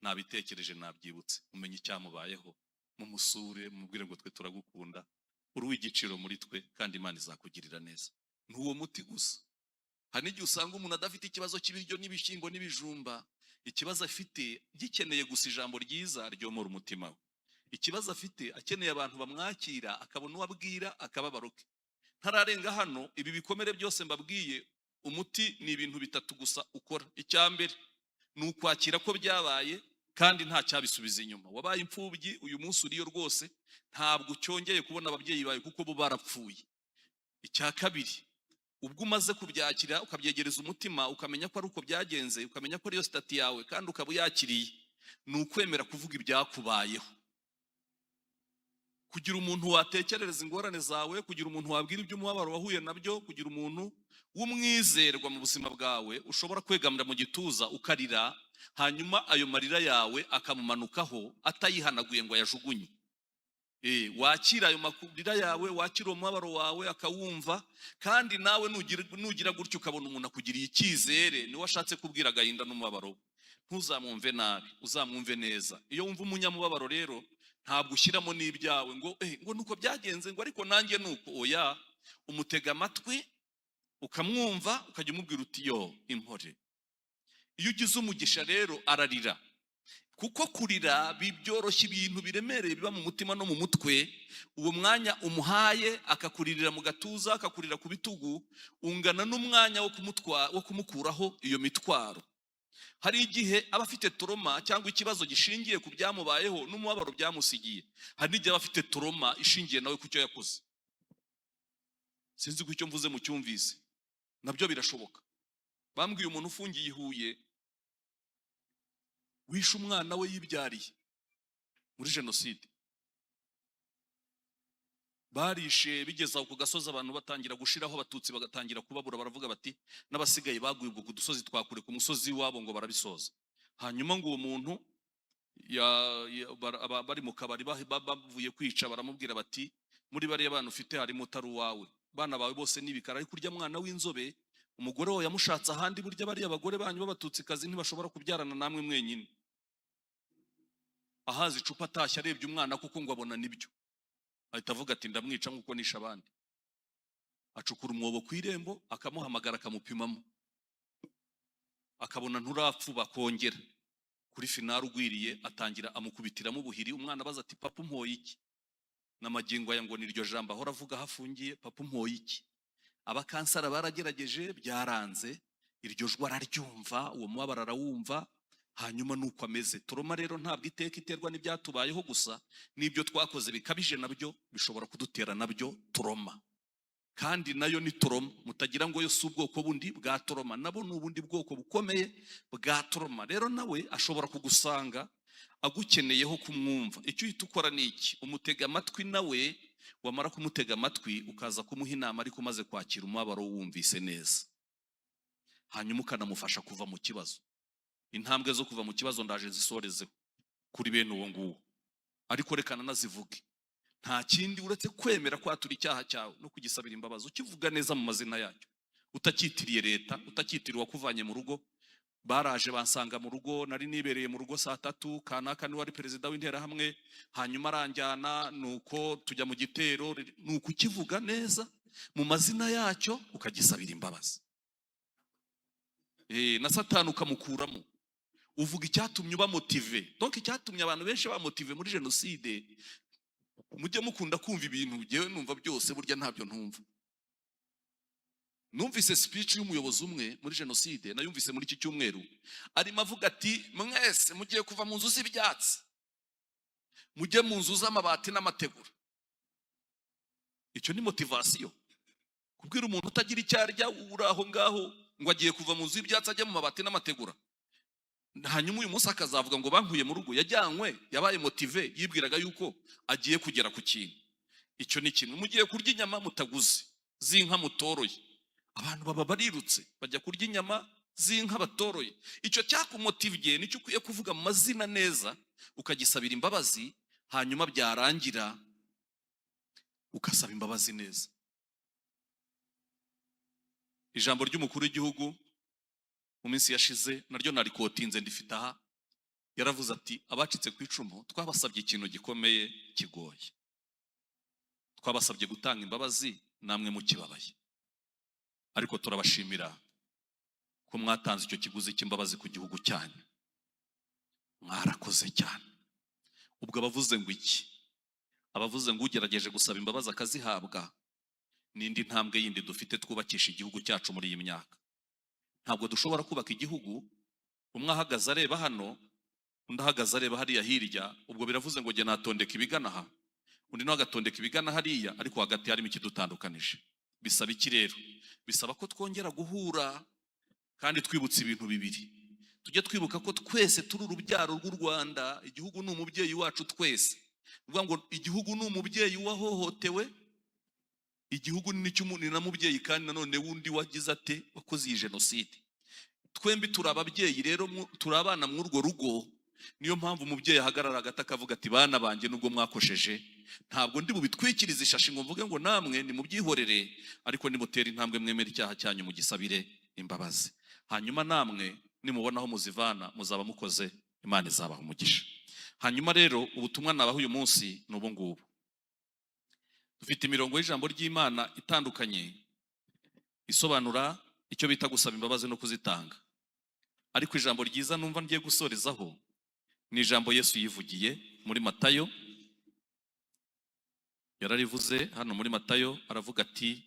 nabitekereje, nabyibutse, mumenye icyamubayeho, mumusure, mumubwire ngo twe turagukunda, uri uw'igiciro muri twe, kandi Imana izakugirira neza. Ni uwo muti gusa. Hari n'igihe usanga umuntu adafite ikibazo cy'ibiryo n'ibishyimbo n'ibijumba, ikibazo afite gikeneye gusa ijambo ryiza ryomora umutima we. Ikibazo afite akeneye abantu bamwakira, akabona uwo abwira akababaro ke. Ntararenga hano, ibi bikomere byose mbabwiye, umuti ni ibintu bitatu gusa ukora. Icya mbere ni ukwakira ko byabaye kandi nta cyabisubiza inyuma. Wabaye imfubyi, uyu munsi uriyo rwose, ntabwo ucyongeye kubona ababyeyi bawe kuko bo barapfuye. Icya kabiri, ubwo umaze kubyakira, ukabyegereza umutima, ukamenya ko ari uko byagenze, ukamenya ko ariyo statut yawe kandi ukaba uyakiriye, ni ukwemera kuvuga ibyakubayeho. Kugira umuntu watekerereza ingorane zawe, kugira umuntu wabwira iby'umubabaro wahuye nabyo, kugira umuntu w'umwizerwa mu buzima bwawe ushobora kwegamira mu gituza ukarira, hanyuma ayo marira yawe akamumanukaho atayihanaguye ngo ayajugunye. Wakira ayo marira yawe, wakira uwo mubabaro wawe, akawumva. Kandi nawe nugira gutyo ukabona umuntu akugiriye icyizere, niwe ashatse kubwira agahinda n'umubabaro we, ntuzamwumve nabi, uzamwumve neza. Iyo wumva umunyamubabaro rero, ntabwo ushyiramo n'ibyawe ngo ngo nuko byagenze, ngo ariko nanjye nuko. Oya, Umutega amatwi, ukamwumva, ukajya umubwira uti: "Yo, impore." Iyo ugize umugisha rero ararira, kuko kurira byoroshya ibintu biremereye biba mu mutima no mu mutwe. Uwo mwanya umuhaye akakuririra mu gatuza, akakurira ku bitugu, ungana n'umwanya wo kumukuraho iyo mitwaro. Hari igihe aba afite trauma cyangwa ikibazo gishingiye ku byamubayeho n'umubabaro byamusigiye. Hari n'igihe aba afite trauma ishingiye nawe ku cyo yakoze. Sinzi ko icyo mvuze mucyumvise. Nabyo birashoboka. Bambwiye umuntu ufungiye i Huye wishe umwana we yibyariye muri jenoside. Barishe, bigeze aho ku gasozi abantu batangira gushiraho, Abatutsi bagatangira kubabura. Baravuga bati n'abasigaye baguye ubwo ku dusozi twa kure, ku musozi wabo, ngo barabisoza. Hanyuma ngo uwo muntu bari mu kabari, bavuye kwica, baramubwira bati: "Muri bariya bana ufite harimo utari uwawe. Bana bawe bose ni ibikara, ariko urya mwana w'inzobe, umugore wawe yamushatse ahandi. Burya bariya bagore banyu b'Abatutsikazi ntibashobora kubyarana namwe mwenyine." Ahaza icupa, atashye, arebye umwana kuko ngo abona nibyo, ahita avuga ati: "Ndamwica nk'uko nishe abandi." Acukura umwobo ku irembo, akamuhamagara, akamupimamo, akabona nturapfuba, akongera. Kuri finale ugwiriye, atangira amukubitiramo ubuhiri. Umwana abaza ati: "Papa, umpoye iki?" N'amagingo aya ngo niryo jambo ahora avuga aho afungiye: "Papa, umpoye iki?" Abakansara baragerageje, byaranze. Iryo jwi araryumva, uwo mubabaro arawumva. Hanyuma nuko ameze. Trauma rero ntabwo iteka iterwa n'ibyatubayeho gusa. N'ibyo twakoze bikabije nabyo bishobora kudutera nabyo trauma, kandi nayo ni trauma. Mutagira ngo yo si ubwoko bundi bwa trauma, nabo ni ubundi bwoko bukomeye bwa trauma. Rero nawe ashobora kugusanga agukeneyeho kumwumva. Icyo uhita ukora ni iki? Umutega amatwi nawe. Wamara kumutega amatwi, ukaza kumuha inama, ariko umaze kwakira umubabaro, wumvise neza, hanyuma ukanamufasha kuva mu kibazo. Intambwe zo kuva mu kibazo ndaje zisorezeho kuri bene uwo nguwo, ariko reka nanazivuge. Nta kindi uretse kwemera kwatura icyaha cyawe no kugisabira imbabazi, ukivuga neza mu mazina yacyo, utacyitiriye leta, utacyitiriye uwakuvanye mu rugo. "Baraje bansanga mu rugo, nari nibereye mu rugo saa 3, kanaka niwe wari perezida w'Interahamwe, hanyuma aranjyana, nuko tujya mu gitero." Ni ukukivuga neza mu mazina yacyo, ukagisabira imbabazi. Na Satani ukamukuramo. Uvuga icyatumye uba motivé. Donc icyatumye abantu benshi ba motivé muri jenoside. Mujye mukunda kumva ibintu ngewe numva byose, burya ntabyo ntumva. Numvise speech y'umuyobozi umwe muri jenoside, nayumvise muri iki cyumweru, arimo avuga ati: "Mwese mugiye kuva mu nzu z'ibyatsi mujye mu nzu z'amabati n'amategura." Icyo ni motivation. Kubwira umuntu utagira icyo arya, uri aho ngaho, ngo agiye kuva mu nzu y'ibyatsi ajya mu mabati n'amategura, hanyuma uyu munsi akazavuga ngo bankuye mu rugo. Yajyanywe, yabaye motivé, yibwiraga yuko agiye kugera ku kintu. Icyo ni kimwe. "Mugiye kurya inyama mutaguze z'inka mutoroye." Abantu baba barirutse bajya kurya inyama z'inka batoroye. Icyo cyakumotivye nicyo ukwiye kuvuga mu mazina neza, ukagisabira imbabazi, hanyuma byarangira ugasaba imbabazi neza. Ijambo ry'umukuru w'igihugu mu minsi yashize naryo narikotinze, ndifite aha. Yaravuze ati: "Abacitse ku icumu twabasabye ikintu gikomeye kigoye. Twabasabye gutanga imbabazi namwe mukibabaye, ariko turabashimira ko mwatanze icyo kiguzi cy'imbabazi ku gihugu cyanyu. Mwarakoze cyane." Ubwo abavuze ngo iki? Abavuze ngo ugerageje gusaba imbabazi akazihabwa, n'indi ntambwe yindi dufite twubakisha igihugu cyacu muri iyi myaka. Ntabwo dushobora kubaka igihugu umwe ahagaze areba hano, undi ahagaze areba hariya hirya. Ubwo biravuze ngo jye natondeka ibigana aha, undi nawe agatondeka ibigana hariya, ariko hagati harimo ikidutandukanije. Bisaba iki rero? Bisaba ko twongera guhura kandi twibutse ibintu bibiri. Tujye twibuka ko twese turi urubyaro rw'u Rwanda. Igihugu ni umubyeyi wacu twese. Ni ukuvuga ngo igihugu ni umubyeyi wahohotewe, igihugu ni na mubyeyi kandi nanone wundi wagize ate? Wakoze iyi jenoside. Twembi turi ababyeyi rero, turi abana muri urwo rugo. Niyo mpamvu umubyeyi ahagarara hagati akavuga ati: "Bana banjye, nubwo mwakosheje, ntabwo ndi bubitwikirize ishashi ngo mvuge ngo namwe nimubyihorere, ariko nimutera intambwe mwemere icyaha cyanyu, mugisabire imbabazi. Hanyuma namwe nimubona aho muzivana, muzaba mukoze, Imana izabaha umugisha." Hanyuma rero ubutumwa nabaha uyu munsi ni ubu ngubu. Dufite imirongo y'ijambo ry'Imana itandukanye isobanura icyo bita gusaba imbabazi no kuzitanga. Ariko ijambo ryiza numva ngiye gusorezaho ni ijambo Yesu yivugiye muri Matayo. Yararivuze hano muri Matayo, aravuga ati: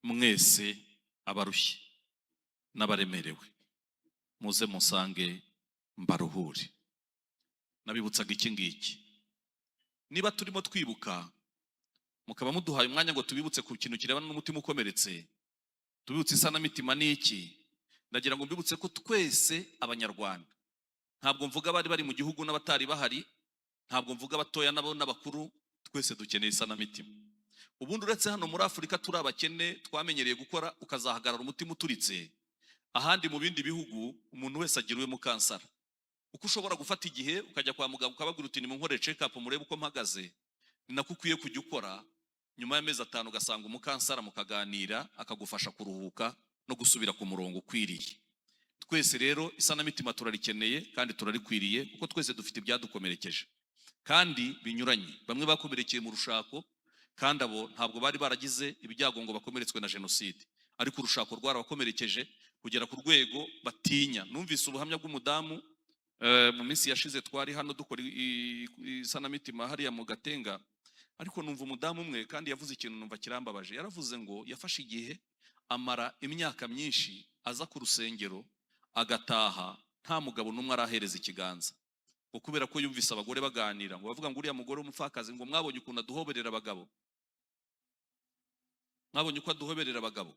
"Mwese abarushye n'abaremerewe, muze musange mbaruhure." Nabibutsaga iki ngiki: niba turimo twibuka, mukaba muduhaye umwanya ngo tubibutse ku kintu kirebana n'umutima ukomeretse, tubibutse isanamitima n'iki, ndagira ngo mbibutse ko twese Abanyarwanda, ntabwo mvuga abari bari mu gihugu n'abatari bahari, ntabwo mvuga abatoya nabo n'abakuru, twese dukeneye isanamitima. Ubundi uretse hano muri Afurika turi abakene, twamenyereye gukora ukazahagarara umutima uturitse, ahandi mu bindi bihugu umuntu wese agira uwe mukansara. Uko ushobora gufata igihe ukajya kwa muganga ukababwira uti: "Nimunkorere check up murebe uko mpagaze," ni nako ukwiye kujya ukora nyuma y'amezi 5 ugasanga umukansara mukaganira, akagufasha kuruhuka no gusubira ku murongo ukwiriye. Twese rero isanamitima turarikeneye kandi turarikwiriye, kuko twese dufite ibyadukomerekeje kandi binyuranye. Bamwe bakomerekeye mu rushako, kandi abo ntabwo bari baragize ibyago ngo bakomeretswe na jenoside, ariko urushako rwarabakomerekeje kugera ku rwego batinya. Numvise ubuhamya bw'umudamu mu minsi yashize, twari hano dukora isanamitima hariya mu Gatenga, ariko numva umudamu umwe kandi yavuze ikintu numva kirambabaje. Yaravuze ngo yafashe igihe amara imyaka myinshi aza ku rusengero agataha nta mugabo n'umwe arahereza ikiganza, ngo kubera ko yumvise abagore baganira, ngo bavuga ngo: "Uriya mugore w'umupfakazi," ngo, "mwabonye ukuntu aduhoberera abagabo? Mwabonye uko aduhoberera abagabo?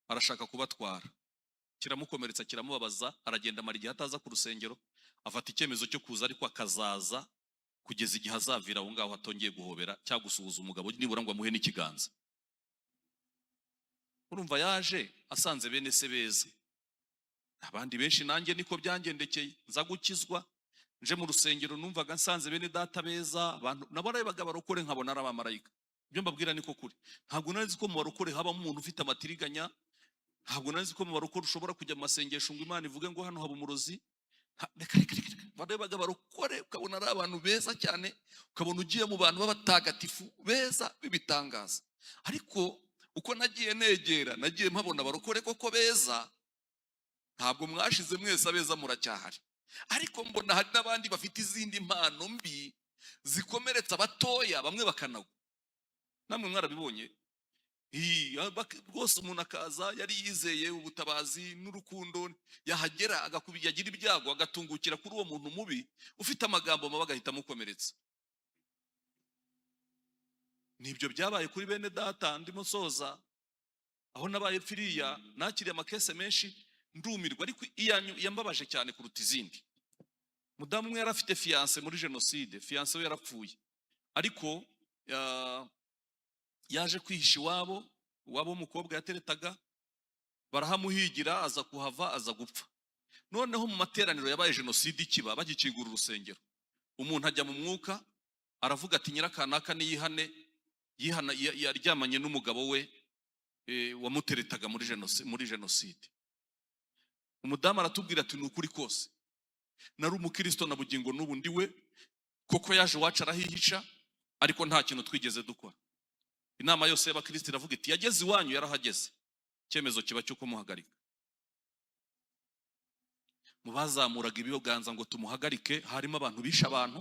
Arashaka kubatwara." Kiramukomeretsa, kiramubabaza, aragenda amara igihe ataza ku rusengero, afata icyemezo cyo kuza ariko akazaza kugeza igihe azavira aho ngaho atongeye guhobera cyangwa gusuhuza umugabo, nibura ngo amuhe n'ikiganza. Urumva yaje asanze bene se beza, abandi benshi. Nanjye niko byangendekeye. Nza gukizwa nje mu rusengero, numvaga nsanze bene data beza, abantu nabo narebaga abarokore nkabona ari abamarayika. Ibyo mbabwira niko kuri. Ntabwo nari nzi ko mu barokore habamo umuntu ufite amatiriganya. Ntabwo nari nzi ko mu barokore ushobora kujya mu masengesho ngo Imana ivuge ngo hano haba umurozi. Reka reka reka reka. Warebaga abarokore ukabona ari abantu beza cyane, ukabona ugiye mu bantu b'abatagatifu beza b'ibitangaza. Ariko uko nagiye negera, nagiye mpabona abarokore koko beza. Ntabwo mwashize mwese, abeza muracyahari, ariko mbona hari n'abandi bafite izindi mpano mbi zikomeretsa abatoya, bamwe bakanagwa. Namwe mwarabibonye. Rwose umuntu akaza yari yizeye ubutabazi n'urukundo, yahagera yagira ibyago agatungukira kuri uwo muntu mubi ufite amagambo mabi, agahita amukomeretsa. Nibyo byabaye kuri bene data. Ndimo nsoza. Aho nabaye pfiriya, nakiriye amakese menshi ndumirwa, ariko iyanyu yambabaje cyane kuruta izindi. Mudamu umwe yari afite fiancé muri jenoside, fiancé we yarapfuye, ariko yaje kwihisha iwabo, iwabo w'umukobwa yateretaga, barahamuhigira, aza kuhava, aza gupfa. Noneho mu materaniro yabaye jenoside ikiba, bagikingura urusengero, umuntu ajya mu mwuka aravuga ati: "Nyirakanaka niyihane, yihana yaryamanye n'umugabo we wamuteretaga muri jenoside." Umudamu aratubwira ati: "Ni ukuri kose, nari umukristo na bugingo n'ubu ndi we koko. Yaje iwacu arahihisha, ariko nta kintu twigeze dukora." Inama yose y'abakristo iravuga iti: "Yageze iwanyu?" "Yarahageze." Icyemezo kiba cyo kumuhagarika. Mu bazamuraga ibiganza ngo tumuhagarike harimo abantu bishe abantu.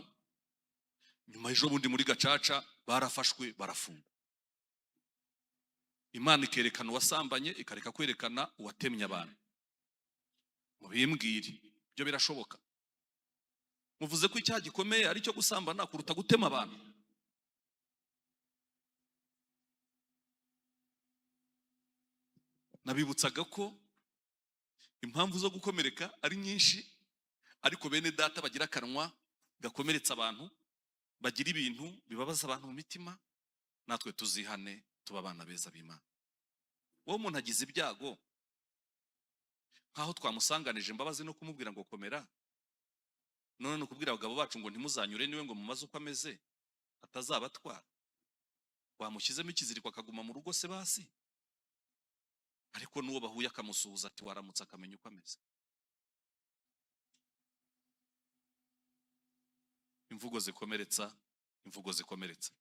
Nyuma ejo bundi muri gacaca barafashwe, barafungwa. Imana ikerekana uwasambanye, ikareka kwerekana uwatemye abantu. Mubimbwire, ibyo birashoboka? Muvuze ko icyaha gikomeye ari icyo gusambana kuruta gutema abantu. Nabibutsaga ko impamvu zo gukomereka ari nyinshi, ariko bene data bagira akanwa gakomeretsa abantu, bagira ibintu bibabaza abantu mu mitima, natwe tuzihane, tuba abana beza b'Imana. Wowe umuntu agize ibyago, nk'aho twamusanganije imbabazi no kumubwira ngo komera, none ni ukubwira abagabo bacu ngo ntimuzanyure niwe ngo mumaze uko ameze atazabatwara. Wamushyizemo ikiziriko akaguma mu rugo se basi, ariko n'uwo bahuye akamusuhuza ati waramutse, akamenya uko ameze. Imvugo zikomeretsa, imvugo zikomeretsa.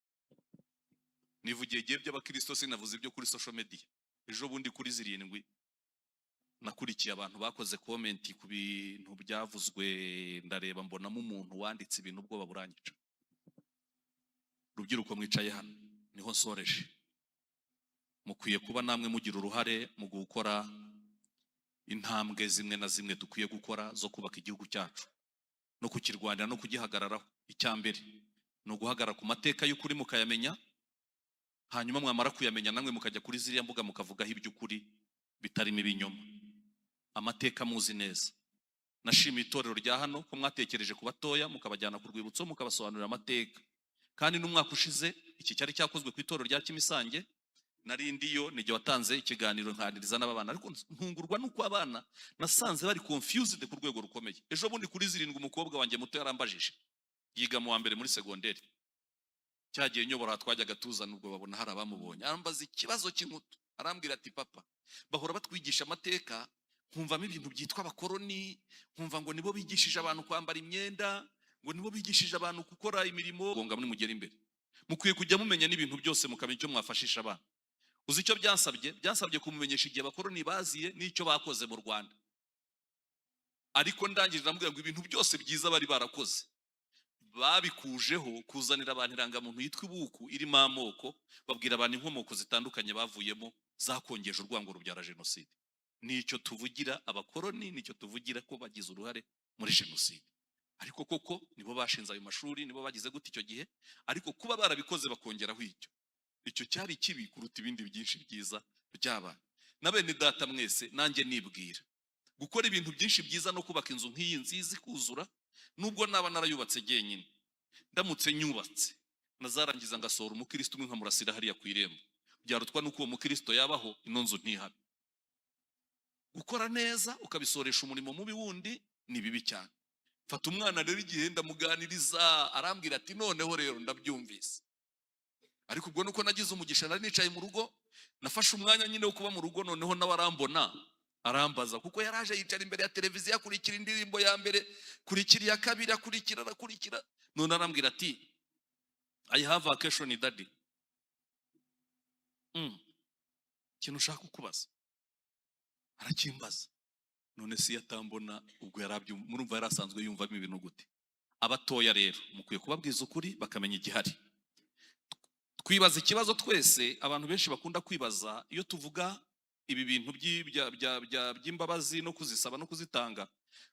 Nivugiye igihe by'abakristo, sinavuze ibyo kuri social media. Ejo bundi kuri 7 nakurikiye abantu bakoze comment ku bintu byavuzwe, ndareba mbonamo umuntu wanditse ibintu, ubwoba buranyica. Rubyiruko mwicaye hano, niho nsoreje, mukwiye kuba namwe mugira uruhare mu gukora intambwe zimwe na zimwe dukwiye gukora zo kubaka igihugu cyacu no kukirwanira no kugihagararaho. Icya mbere ni uguhagarara ku mateka y'ukuri, mukayamenya. Hanyuma mwamara kuyamenya, namwe mukajya kuri ziriya mbuga mukavugaho iby'ukuri bitarimo ibinyoma, amateka muzi neza. Nashimiye itorero rya hano ko mwatekereje ku batoya, mukabajyana ku rwibutso, mukabasobanurira amateka. Kandi n'umwaka ushize iki cyari cyakozwe ku itorero rya Kimisange, nari ndiyo, nijye watanze ikiganiro nkaniriza n'abana, ariko ntungurwa n'uko abana nasanze bari confused ku rwego rukomeye. Ejo bundi kuri 7 umukobwa wanjye muto yarambajije, yiga mu wa mbere muri segonderi, cyagiye nyobora twajyaga tuzana, ubwo babona hari abamubonye, arambaza ikibazo cy'inkutu. Arambwira ati: "Papa, bahora batwigisha amateka, nkumvamo ibintu byitwa abakoroni, nkumva ngo nibo bigishije abantu kwambara imyenda, ngo nibo bigishije abantu gukora imirimo." Gonga muri mugere imbere, mukwiye kujya mumenya n'ibintu byose, mukamenya icyo mwafashisha abana. Uzi icyo byansabye? Byansabye kumumenyesha igihe abakoroni baziye n'icyo bakoze mu Rwanda. Ariko ndangije ndamubwira ngo ibintu byose byiza bari barakoze babikujeho kuzanira abantu irangamuntu yitwa ibuku irimo amoko, babwira abantu inkomoko zitandukanye bavuyemo, zakongeje urwango rubyara jenoside. Nicyo tuvugira abakoroni, nicyo tuvugira ko bagize uruhare muri jenoside. Ariko koko nibo bashinze ayo mashuri, nibo bagize gute icyo gihe, ariko kuba barabikoze bakongeraho icyo cyari kibi kuruta ibindi byinshi byiza byabaye. Na bene data mwese, nanjye nibwira, gukora ibintu byinshi byiza no kubaka inzu nk'iyi nziza ikuzura, nubwo naba narayubatse jyenyine, ndamutse nyubatse nazarangiza ngasohora umukristo umwe nkamurasira hariya ku irembo, byarutwa n'uko uwo mukristo yabaho ino nzu ntihabe. Gukora neza ukabisoresha umurimo mubi wundi ni bibi cyane. Fata umwana rero, igihe ndamuganiriza, arambwira ati: "Noneho rero ndabyumvise." Ariko ubwo nuko nagize umugisha, nari nicaye mu rugo, nafashe umwanya nyine wo kuba mu rugo, noneho nawe arambona, arambaza, kuko yaraje yicara imbere ya televiziyo, akurikira indirimbo ya mbere, kurikira iya kabiri, akurikira, arakurikira, none arambwira ati: "I have a question, daddy. Ikintu ushaka kukubaza." Arakimbaza. None si yatambona ubwo yarabyumva, murumva yari asanzwe yumvamo ibintu gute? Abatoya rero mukwiye kubabwiza ukuri bakamenya igihari. Twibaza ikibazo twese, abantu benshi bakunda kwibaza iyo tuvuga ibi bintu by'imbabazi no kuzisaba no kuzitanga.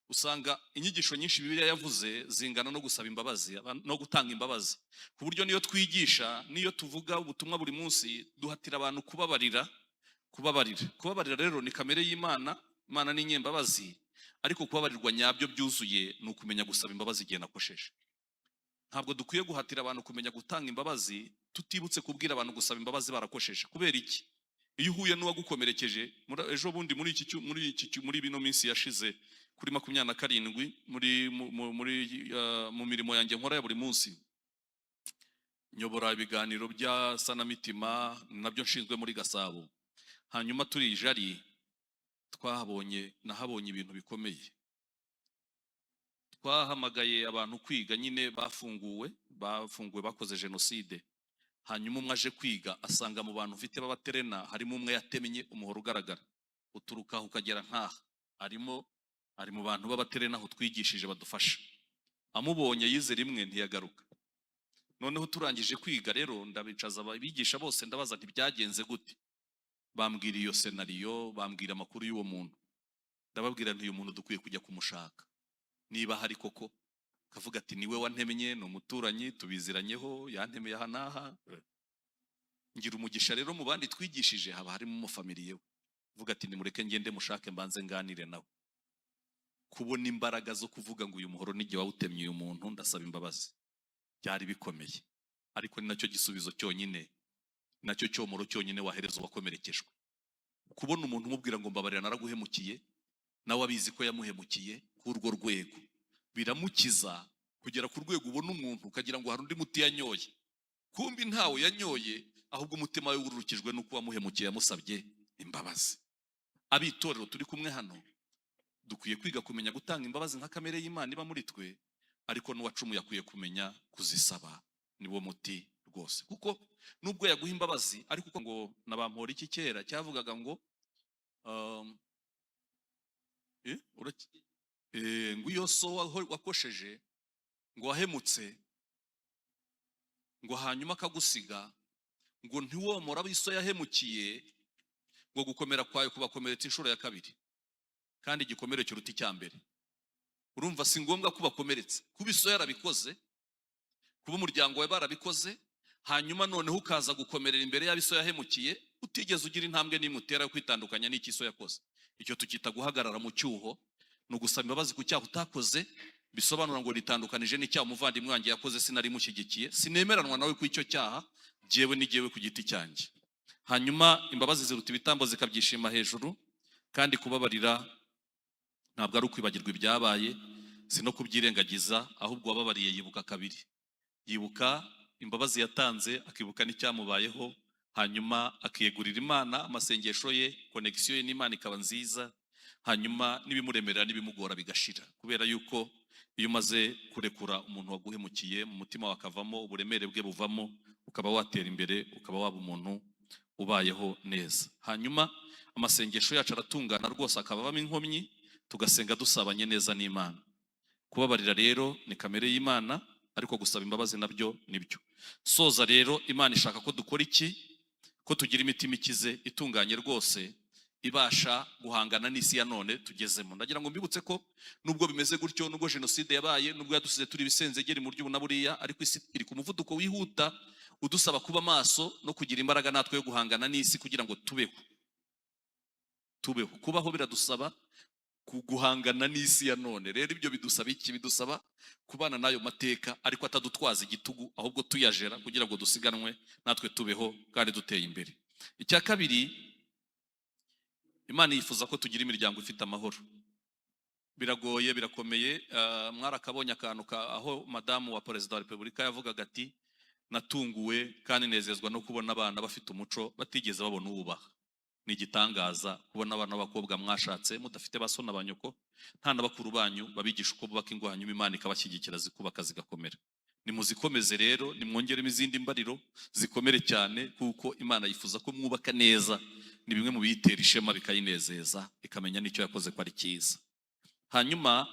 Usanga inyigisho nyinshi Bibiliya yavuze zingana no gusaba imbabazi no gutanga imbabazi, ku buryo niyo twigisha, niyo tuvuga ubutumwa buri munsi, duhatira abantu kubabarira, kubabarira. Kubabarira rero ni kamere y'Imana. Imana ni inyembabazi, ariko kubabarirwa nyabyo byuzuye ni ukumenya gusaba imbabazi igihe nakosheje. Ntabwo dukwiye guhatira abantu kumenya gutanga imbabazi tutibutse kubwira abantu gusaba imbabazi barakosheje. Kubera iki? Iyo uhuye n'uwagukomerekeje, ejo bundi muri bino minsi yashize kuri 27, muri mu- mu- muri eh, mu mirimo yanjye nkora ya buri munsi, nyobora ibiganiro bya sanamitima, nabyo nshinzwe muri Gasabo. Hanyuma turi i Jari, twahabonye, nahabonye ibintu bikomeye. Twahamagaye abantu kwiga nyine bafunguwe bakoze jenoside. Hanyuma umwe aje kwiga, asanga mu bantu ufite b'abaterena harimo umwe yatemye umuhoro ugaragara uturuka aho ukagera nk'aha, arimo, ari mu bantu b'abaterena aho twigishije badufasha. Amubonye yize rimwe ntiyagaruka. Noneho turangije kwiga rero, ndabicaza abigisha bose, ndabaza ntibyagenze gute? Bambwira iyo scénario, bambwira amakuru y'uwo muntu. Ndababwira nti: "Uyu muntu dukwiye kujya kumushaka niba hari koko." Kavuga ati: "Niwe wantemye, ni umuturanyi, tubiziranyeho, yantemeye aha n'aha." Ngira umugisha rero, mu bandi twigishije haba harimo umufamiliye we. Vuga ati: "Nimureke ngende mushake, mbanze nganire nawe." Kubona imbaraga zo kuvuga ngo: "Uyu muhoro n'igihe wawutemye uyu muntu, ndasaba imbabazi," byari bikomeye, ariko ni nacyo gisubizo cyonyine, nacyo cyomoro cyonyine wahereza uwakomerekejwe. Kubona umuntu umubwira ngo: "Mbabarira, naraguhemukiye," nawe abizi ko yamuhemukiye kuri urwo rwego, biramukiza kugera ku rwego ubona umuntu ukagira ngo hari undi muti yanyoye, kumbi ntawe yanyoye, ahubwo umutima we wururukijwe n'uko wamuhemukiye yamusabye imbabazi. Ab'itorero turi kumwe hano, dukwiye kwiga kumenya gutanga imbabazi nka kamere y'Imana iba muri twe, ariko n'uwacumuye akwiye kumenya kuzisaba. Niwo muti rwose. rwose, kuko nubwo yaguha imbabazi, ariko uko ngo nabampora iki kera cyavugaga ngo ngo iyo so wakosheje, ngo wahemutse, ngo hanyuma akagusiga, ngo ntiwomora abo iso yahemukiye, ngo gukomera kwawe kubakomeretsa inshuro ya kabiri, kandi igikomere kiruta icya mbere. Urumva si ngombwa ko bakomeretsa, kuba iso yarabikoze, kuba umuryango wawe barabikoze, hanyuma noneho ukaza gukomerera imbere y'abo iso yahemukiye, utigeze ugira intambwe n'imwe utera yo kwitandukanya n'icyo iso yakoze. Icyo tukita guhagarara mu cyuho. Ni ugusaba imbabazi ku cyaha utakoze, bisobanura ngo nitandukanije n'icyaha umuvandimwe wanjye yakoze, sinari mushyigikiye, sinemeranwa nawe ku icyo cyaha, jyewe ni jyewe ku giti cyanjye. Hanyuma imbabazi ziruta ibitambo zikabyishima hejuru. Kandi kubabarira ntabwo ari ukwibagirwa ibyabaye, si no kubyirengagiza, ahubwo uwababariye yibuka kabiri: yibuka imbabazi yatanze, akibuka n'icyamubayeho, hanyuma akiyegurira Imana, amasengesho ye, connexion ye n'Imana ikaba nziza, hanyuma n'ibimuremerera n'ibimugora bigashira. Kubera yuko iyo umaze kurekura umuntu waguhemukiye, mu mutima wakavamo uburemere bwe buvamo, ukaba watera imbere, ukaba waba umuntu ubayeho neza. Hanyuma amasengesho yacu aratungana rwose, akabavamo inkomyi, tugasenga dusabanye neza n'Imana. Kubabarira rero ni kamere y'Imana, ariko gusaba imbabazi nabyo nibyo. Soza rero, Imana ishaka ko dukora iki? Ko tugira imitima ikize, itunganye rwose, ibasha guhangana n'isi ya none tugezemo. Ndagira ngo mbibutse ko nubwo bimeze gutyo, nubwo jenoside yabaye, nubwo yadusize turi ibisenzegeri mu buryo ubu na buriya, ariko isi iri ku muvuduko wihuta udusaba kuba maso no kugira imbaraga natwe yo guhangana n'isi kugira ngo tubeho. Tubeho, kubaho biradusaba guhangana n'isi ya none. Rero ibyo bidusaba iki? Bidusaba kubana n'ayo mateka, ariko atadutwaza igitugu, ahubwo tuyajera kugira ngo dusiganwe natwe, tubeho kandi duteye imbere. Icya kabiri, Imana yifuza ko tugira imiryango ifite amahoro. Biragoye, birakomeye. Mwarakabonye akantu aho madamu wa perezida wa repubulika yavugaga ati: "Natunguwe kandi nezezwa no kubona abana bafite umuco batigeze babona uwubaha." Ni igitangaza kubona abana b'abakobwa mwashatse mudafite ba so na ba nyoko, nta na bakuru banyu babigisha uko bubaka ingo, hanyuma Imana ikabashyigikira, zikubaka, zigakomera. Nimuzikomeze rero, nimwongeremo izindi mbariro, zikomere cyane, kuko Imana yifuza ko mwubaka neza. Ni bimwe mu biyitera ishema, bikayinezeza, ikamenya n'icyo yakoze ko ari cyiza. Hanyuma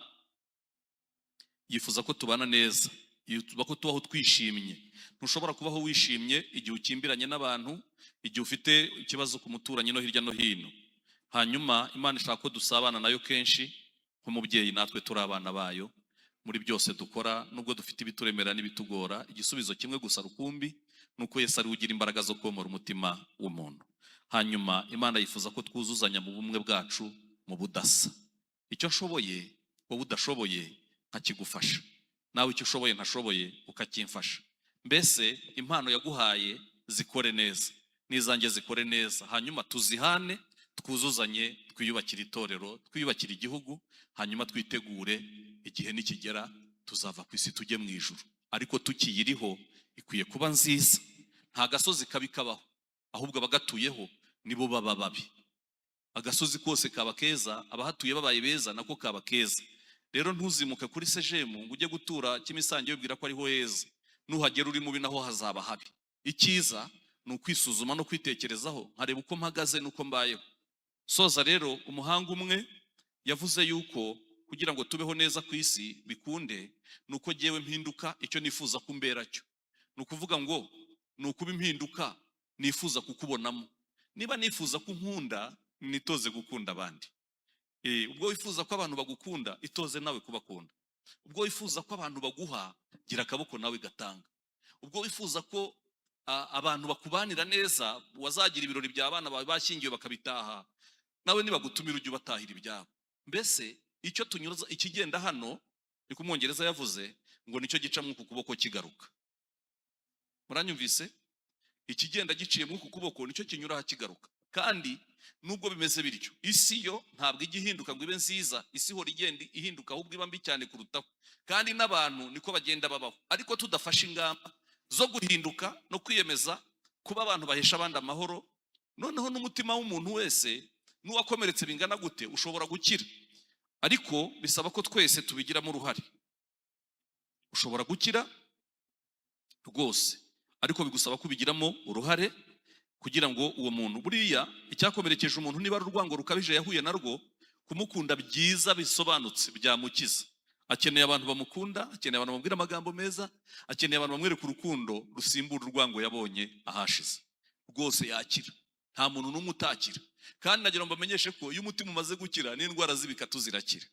yifuza ko tubana neza, yifuza ko tubaho twishimye. Ntushobora kubaho wishimye igihe ukimbiranye n'abantu, igihe ufite ikibazo ku muturanyi no hirya no hino. Hanyuma Imana ishaka ko dusabana nayo kenshi nk'umubyeyi, natwe turi abana bayo. Muri byose dukora, nubwo dufite ibituremera n'ibitugora, igisubizo kimwe gusa rukumbi ni uko Yesu ari we ugira imbaraga zo komora umutima w'umuntu. Hanyuma Imana yifuza ko twuzuzanya mu bumwe bwacu mu budasa. Icyo nshoboye wowe udashoboye nkakigufasha, nawe icyo ushoboye ntashoboye ukakimfasha. Mbese impano yaguhaye zikore neza, n'izanjye zikore neza, hanyuma tuzihane, twuzuzanye, twiyubakire itorero, twiyubakire igihugu, hanyuma twitegure igihe nikigera tuzava ku isi tujye mu ijuru. Ariko tukiyiriho ikwiye kuba nziza. Nta gasozi kabi kabaho, ahubwo abagatuyeho nibo baba babi. Agasozi kose kaba keza abahatuye babaye beza, nako kaba keza. Rero ntuzimuke kuri sejemu ngo ujye gutura Kimisange wibwira ko ariho heza. Nuhagera uri mubi, naho hazaba habi. Icyiza ni ukwisuzuma no kwitekerezaho, nkareba uko mpagaze n'uko mbayeho. Soza rero, umuhanga umwe yavuze yuko kugira ngo tubeho neza ku isi bikunde, ni uko jyewe mpinduka icyo nifuza ko umbera cyo. Ni ukuvuga ngo ni ukuba impinduka nifuza kukubonamo. Niba nifuza ko unkunda, nitoze gukunda abandi. Ubwo wifuza ko abantu bagukunda, itoze nawe kubakunda. Ubwo wifuza ko abantu baguha, gira akaboko nawe gatanga. Ubwo wifuza ko abantu bakubanira neza, wazagira ibirori bya abana bawe bashyingiwe bakabitaha, nawe nibagutumira ujye ubatahira ibyabo. Mbese icyo tunyuza ikigenda hano, niko Umwongereza yavuze ngo nicyo gica muri uku kuboko kigaruka. Muranyumvise? Ikigenda giciye muri uku kuboko nicyo kinyura aha kigaruka. Kandi nubwo bimeze bityo, isi yo ntabwo ijya ihinduka ngo ibe nziza. Isi ihora igenda ihinduka, ahubwo iba mbi cyane kurutaho, kandi n'abantu niko bagenda babaho. Ariko tudafashe ingamba zo guhinduka no kwiyemeza kuba abantu bahesha abandi amahoro, noneho n'umutima w'umuntu wese n'uwakomeretse bingana gute ushobora gukira, ariko bisaba ko twese tubigiramo uruhare. Ushobora gukira rwose, ariko bisaba ko twese tubigiramo uruhare. Ariko bigusaba kubigiramo uruhare kugira ngo uwo muntu, buriya icyakomerekeje umuntu niba ari urwango rukabije yahuye narwo, kumukunda byiza bisobanutse byamukiza. Akeneye abantu bamukunda, akeneye abantu bamubwira amagambo meza, akeneye abantu bamwereka urukundo rusimbura urwango yabonye ahashize. Rwose yakira, nta muntu n'umwe utakira. Kandi nagira ngo mbamenyeshe ko iyo umutima umaze gukira, n'indwara z'ibikatu zirakira.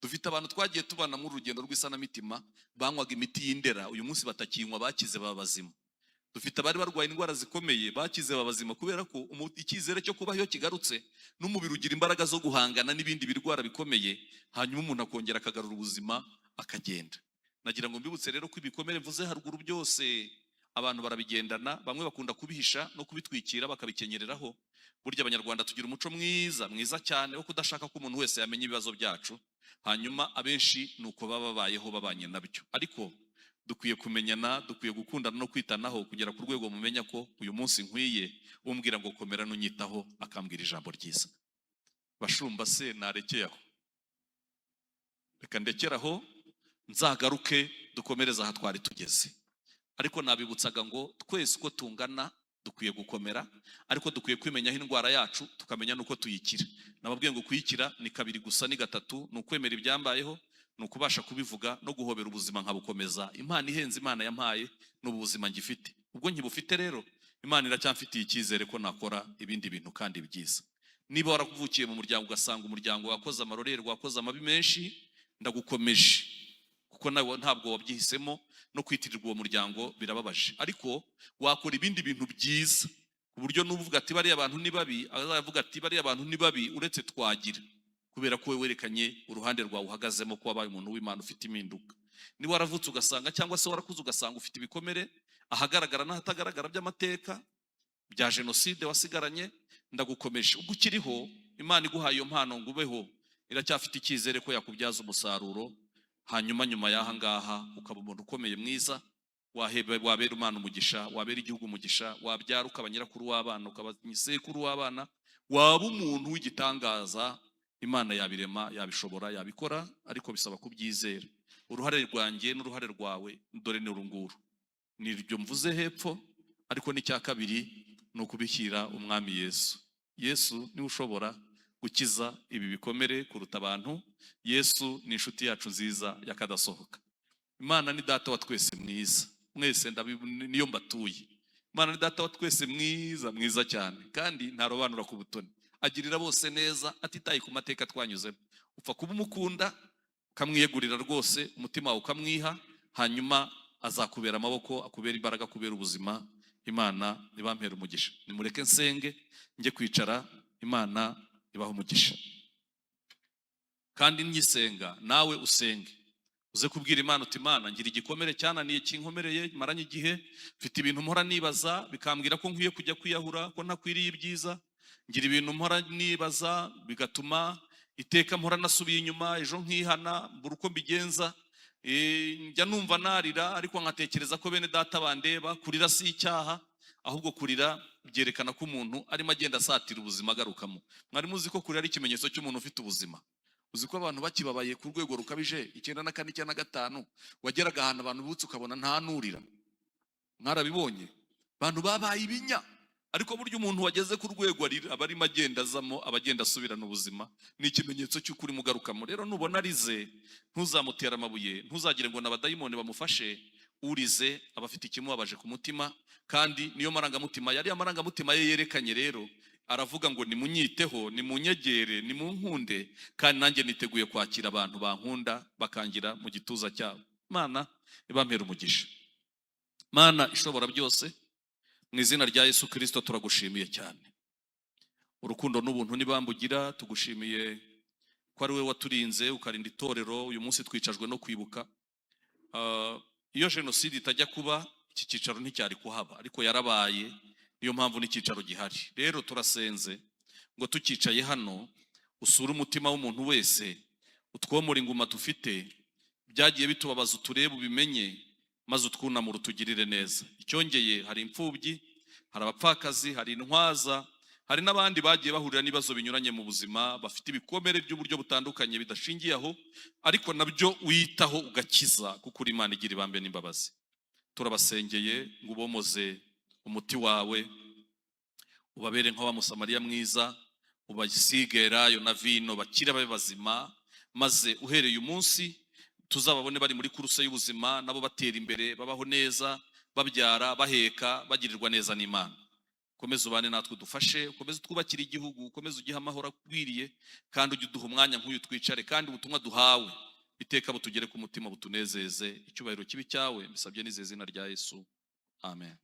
Dufite abantu twagiye tubana muri urugendo rw'isanamitima banywaga imiti y'indera, uyu munsi batakinywa, bakize, baba bazima. Dufite abari barwaye indwara zikomeye, bakize, baba bazima, kubera ko icyizere cyo kubaho iyo kigarutse, n'umubiri ugira imbaraga zo guhangana n'ibindi birwara bikomeye, hanyuma umuntu akongera akagarura ubuzima, akagenda. Nagira ngo mbibutse rero ko ibikomere mvuze haruguru byose abantu barabigendana. Bamwe bakunda kubihisha no kubitwikira, bakabikenyereraho. Burya Abanyarwanda tugira umuco mwiza, mwiza cyane, wo kudashaka ko umuntu wese yamenya ibibazo byacu. Hanyuma abenshi ni uko baba babayeho, babanye nabyo. Ariko dukwiye kumenyana, dukwiye gukundana no kwitanaho kugera ku rwego mumenya ko uyu munsi nkwiye umbwira ngo komera, n'unyitaho akambwira ijambo ryiza. Bashumba se, narekeye aho? Reka ndekere aho, nzagaruke dukomereze aha twari tugeze. Ariko nabibutsaga ngo twese uko tungana dukwiye gukomera, ariko dukwiye kwimenyaho indwara yacu, tukamenya n'uko tuyikira. Nababwiye ngo kuyikira ni kabiri gusa, ni gatatu: ni ukwemera ibyambayeho, ni ukubasha kubivuga, no guhobera ubuzima nkabukomeza. Impano ihenze Imana yampaye ni ubu buzima ngifite. Ubwo nkibufite rero, Imana iracyamfitiye icyizere ko nakora ibindi bintu kandi byiza. Niba warakuvukiye mu muryango, ugasanga umuryango wakoze amarorerwa, wakoze amabi menshi, ndagukomeje, kuko nawe ntabwo wabyihisemo, no kwitirirwa uwo muryango birababaje. Ariko wakora ibindi bintu byiza ku buryo n'uvuga ati bariya bantu ni babi, azavuga ati bariya bantu ni babi uretse twagira, kubera ko wowe werekanye uruhande rwawe uhagazemo, ko wabaye umuntu w'Imana ufite impinduka. Niba waravutse ugasanga, cyangwa se warakuze ugasanga ufite ibikomere ahagaragara n'ahatagaragara by'amateka bya jenoside wasigaranye, ndagukomeje. Ubwo ukiriho, Imana iguhaye iyo mpano ngo ubeho, iracyafite icyizere ko yakubyaza umusaruro, hanyuma nyuma y'aha ngaha ukaba umuntu ukomeye mwiza, wabera Imana umugisha, wabera igihugu umugisha, wabyara ukaba nyirakuru w'abana, ukaba sekuru w'abana, waba umuntu w'igitangaza. Imana yabirema, yabishobora, yabikora, ariko bisaba kubyizera. Uruhare rwanjye n'uruhare rwawe dore ni uru nguru, ni iryo mvuze hepfo. Ariko n'icya kabiri ni ukubishyira Umwami Yesu. Yesu niwe ushobora gukiza ibi bikomere kuruta abantu. Yesu ni inshuti yacu nziza y'akadasohoka. Imana ni Data wa twese mwiza, mwese niyo mbatuye. Imana ni Data wa twese mwiza, mwiza cyane, kandi ntarobanura ku butoni, agirira bose neza atitaye ku mateka twanyuzemo. Upfa kuba umukunda, ukamwiyegurira rwose, umutima wawe ukamwiha, hanyuma azakubera amaboko, akubera imbaraga, akubera ubuzima. Imana ibampera umugisha. Nimureke nsenge, njye kwicara. Imana ibaha umugisha. Kandi ngisenga, nawe usenge, uze kubwira Imana uti: Imana, ngira igikomere cyananiye, kinkomereye, maranye igihe, mfite ibintu mpora nibaza bikambwira ko nkwiye kujya kwiyahura, ko ntakwiriye ibyiza. Ngira ibintu mpora nibaza bigatuma iteka mpora nasubiye inyuma, ejo nkihana, mbura uko mbigenza. Njya numva narira, ariko nkatekereza ko bene data bandeba. Kurira si icyaha, ahubwo kurira byerekana ko umuntu arimo agenda asatira ubuzima agarukamo. Mwari muzi ko kurira ari ikimenyetso cy'umuntu ufite ubuzima? Uzi ko abantu bakibabaye ku rwego rukabije, 94, 95, wageraga ahantu abantu butse ukabona nta nurira? Mwarabibonye, abantu babaye ibinya. Ariko burya umuntu wageze ku rwego arira, aba arimo agenda azamo, aba agenda asubirana ubuzima. Ni ikimenyetso cy'uko urimo ugarukamo. Rero nubona arize, ntuzamutere amabuye, ntuzagire ngo n'abadayimoni bamufashe. Urize aba afite ikimubabaje ku mutima, kandi niyo marangamutima yari amarangamutima ye yerekanye. Rero aravuga ngo nimunyiteho, nimunyegere, nimunkunde, kandi nanjye niteguye kwakira abantu bankunda, bakangira mu gituza cyabo. Imana ibampera umugisha. Mana ishobora byose, mu izina rya Yesu Kirisito, turagushimiye cyane urukundo n'ubuntu n'ibambugira. Tugushimiye ko ari we waturinze, ukarinda itorero. Uyu munsi twicajwe no kwibuka. Iyo jenoside itajya kuba, iki cyicaro nticyari kuhaba, ariko yarabaye, niyo mpamvu n'icyicaro gihari. Rero turasenze ngo tucyicaye hano, usure umutima w'umuntu wese, utwomore inguma dufite, byagiye bitubabaza uturebe, ubimenye, maze utwunamure, utugirire neza. Icyongeye, hari imfubyi, hari abapfakazi, hari intwaza, hari n'abandi bagiye bahurira n'ibibazo binyuranye mu buzima, bafite ibikomere by'uburyo butandukanye bidashingiye aho, ariko nabyo witaho ugakiza, kuko uri Imana igira ibambe n'imbabazi. Turabasengeye ngo ubomoze umuti wawe, ubabere nka wa Musamariya mwiza, ubasige elayo na vino, bakire, babe bazima, maze uhereye umunsi tuzababone bari muri course y'ubuzima, nabo batera imbere, babaho neza, babyara, baheka, bagirirwa neza n'Imana. Ukomeze ubane natwe, udufashe, ukomeze utwubakire igihugu, ukomeze ugihe amahoro akwiriye, kandi ujye uduha umwanya nk'uyu twicare, kandi ubutumwa duhawe iteka butugere ku mutima, butunezeze. Icyubahiro kibe icyawe. Mbisabye nizeye izina rya Yesu, amen.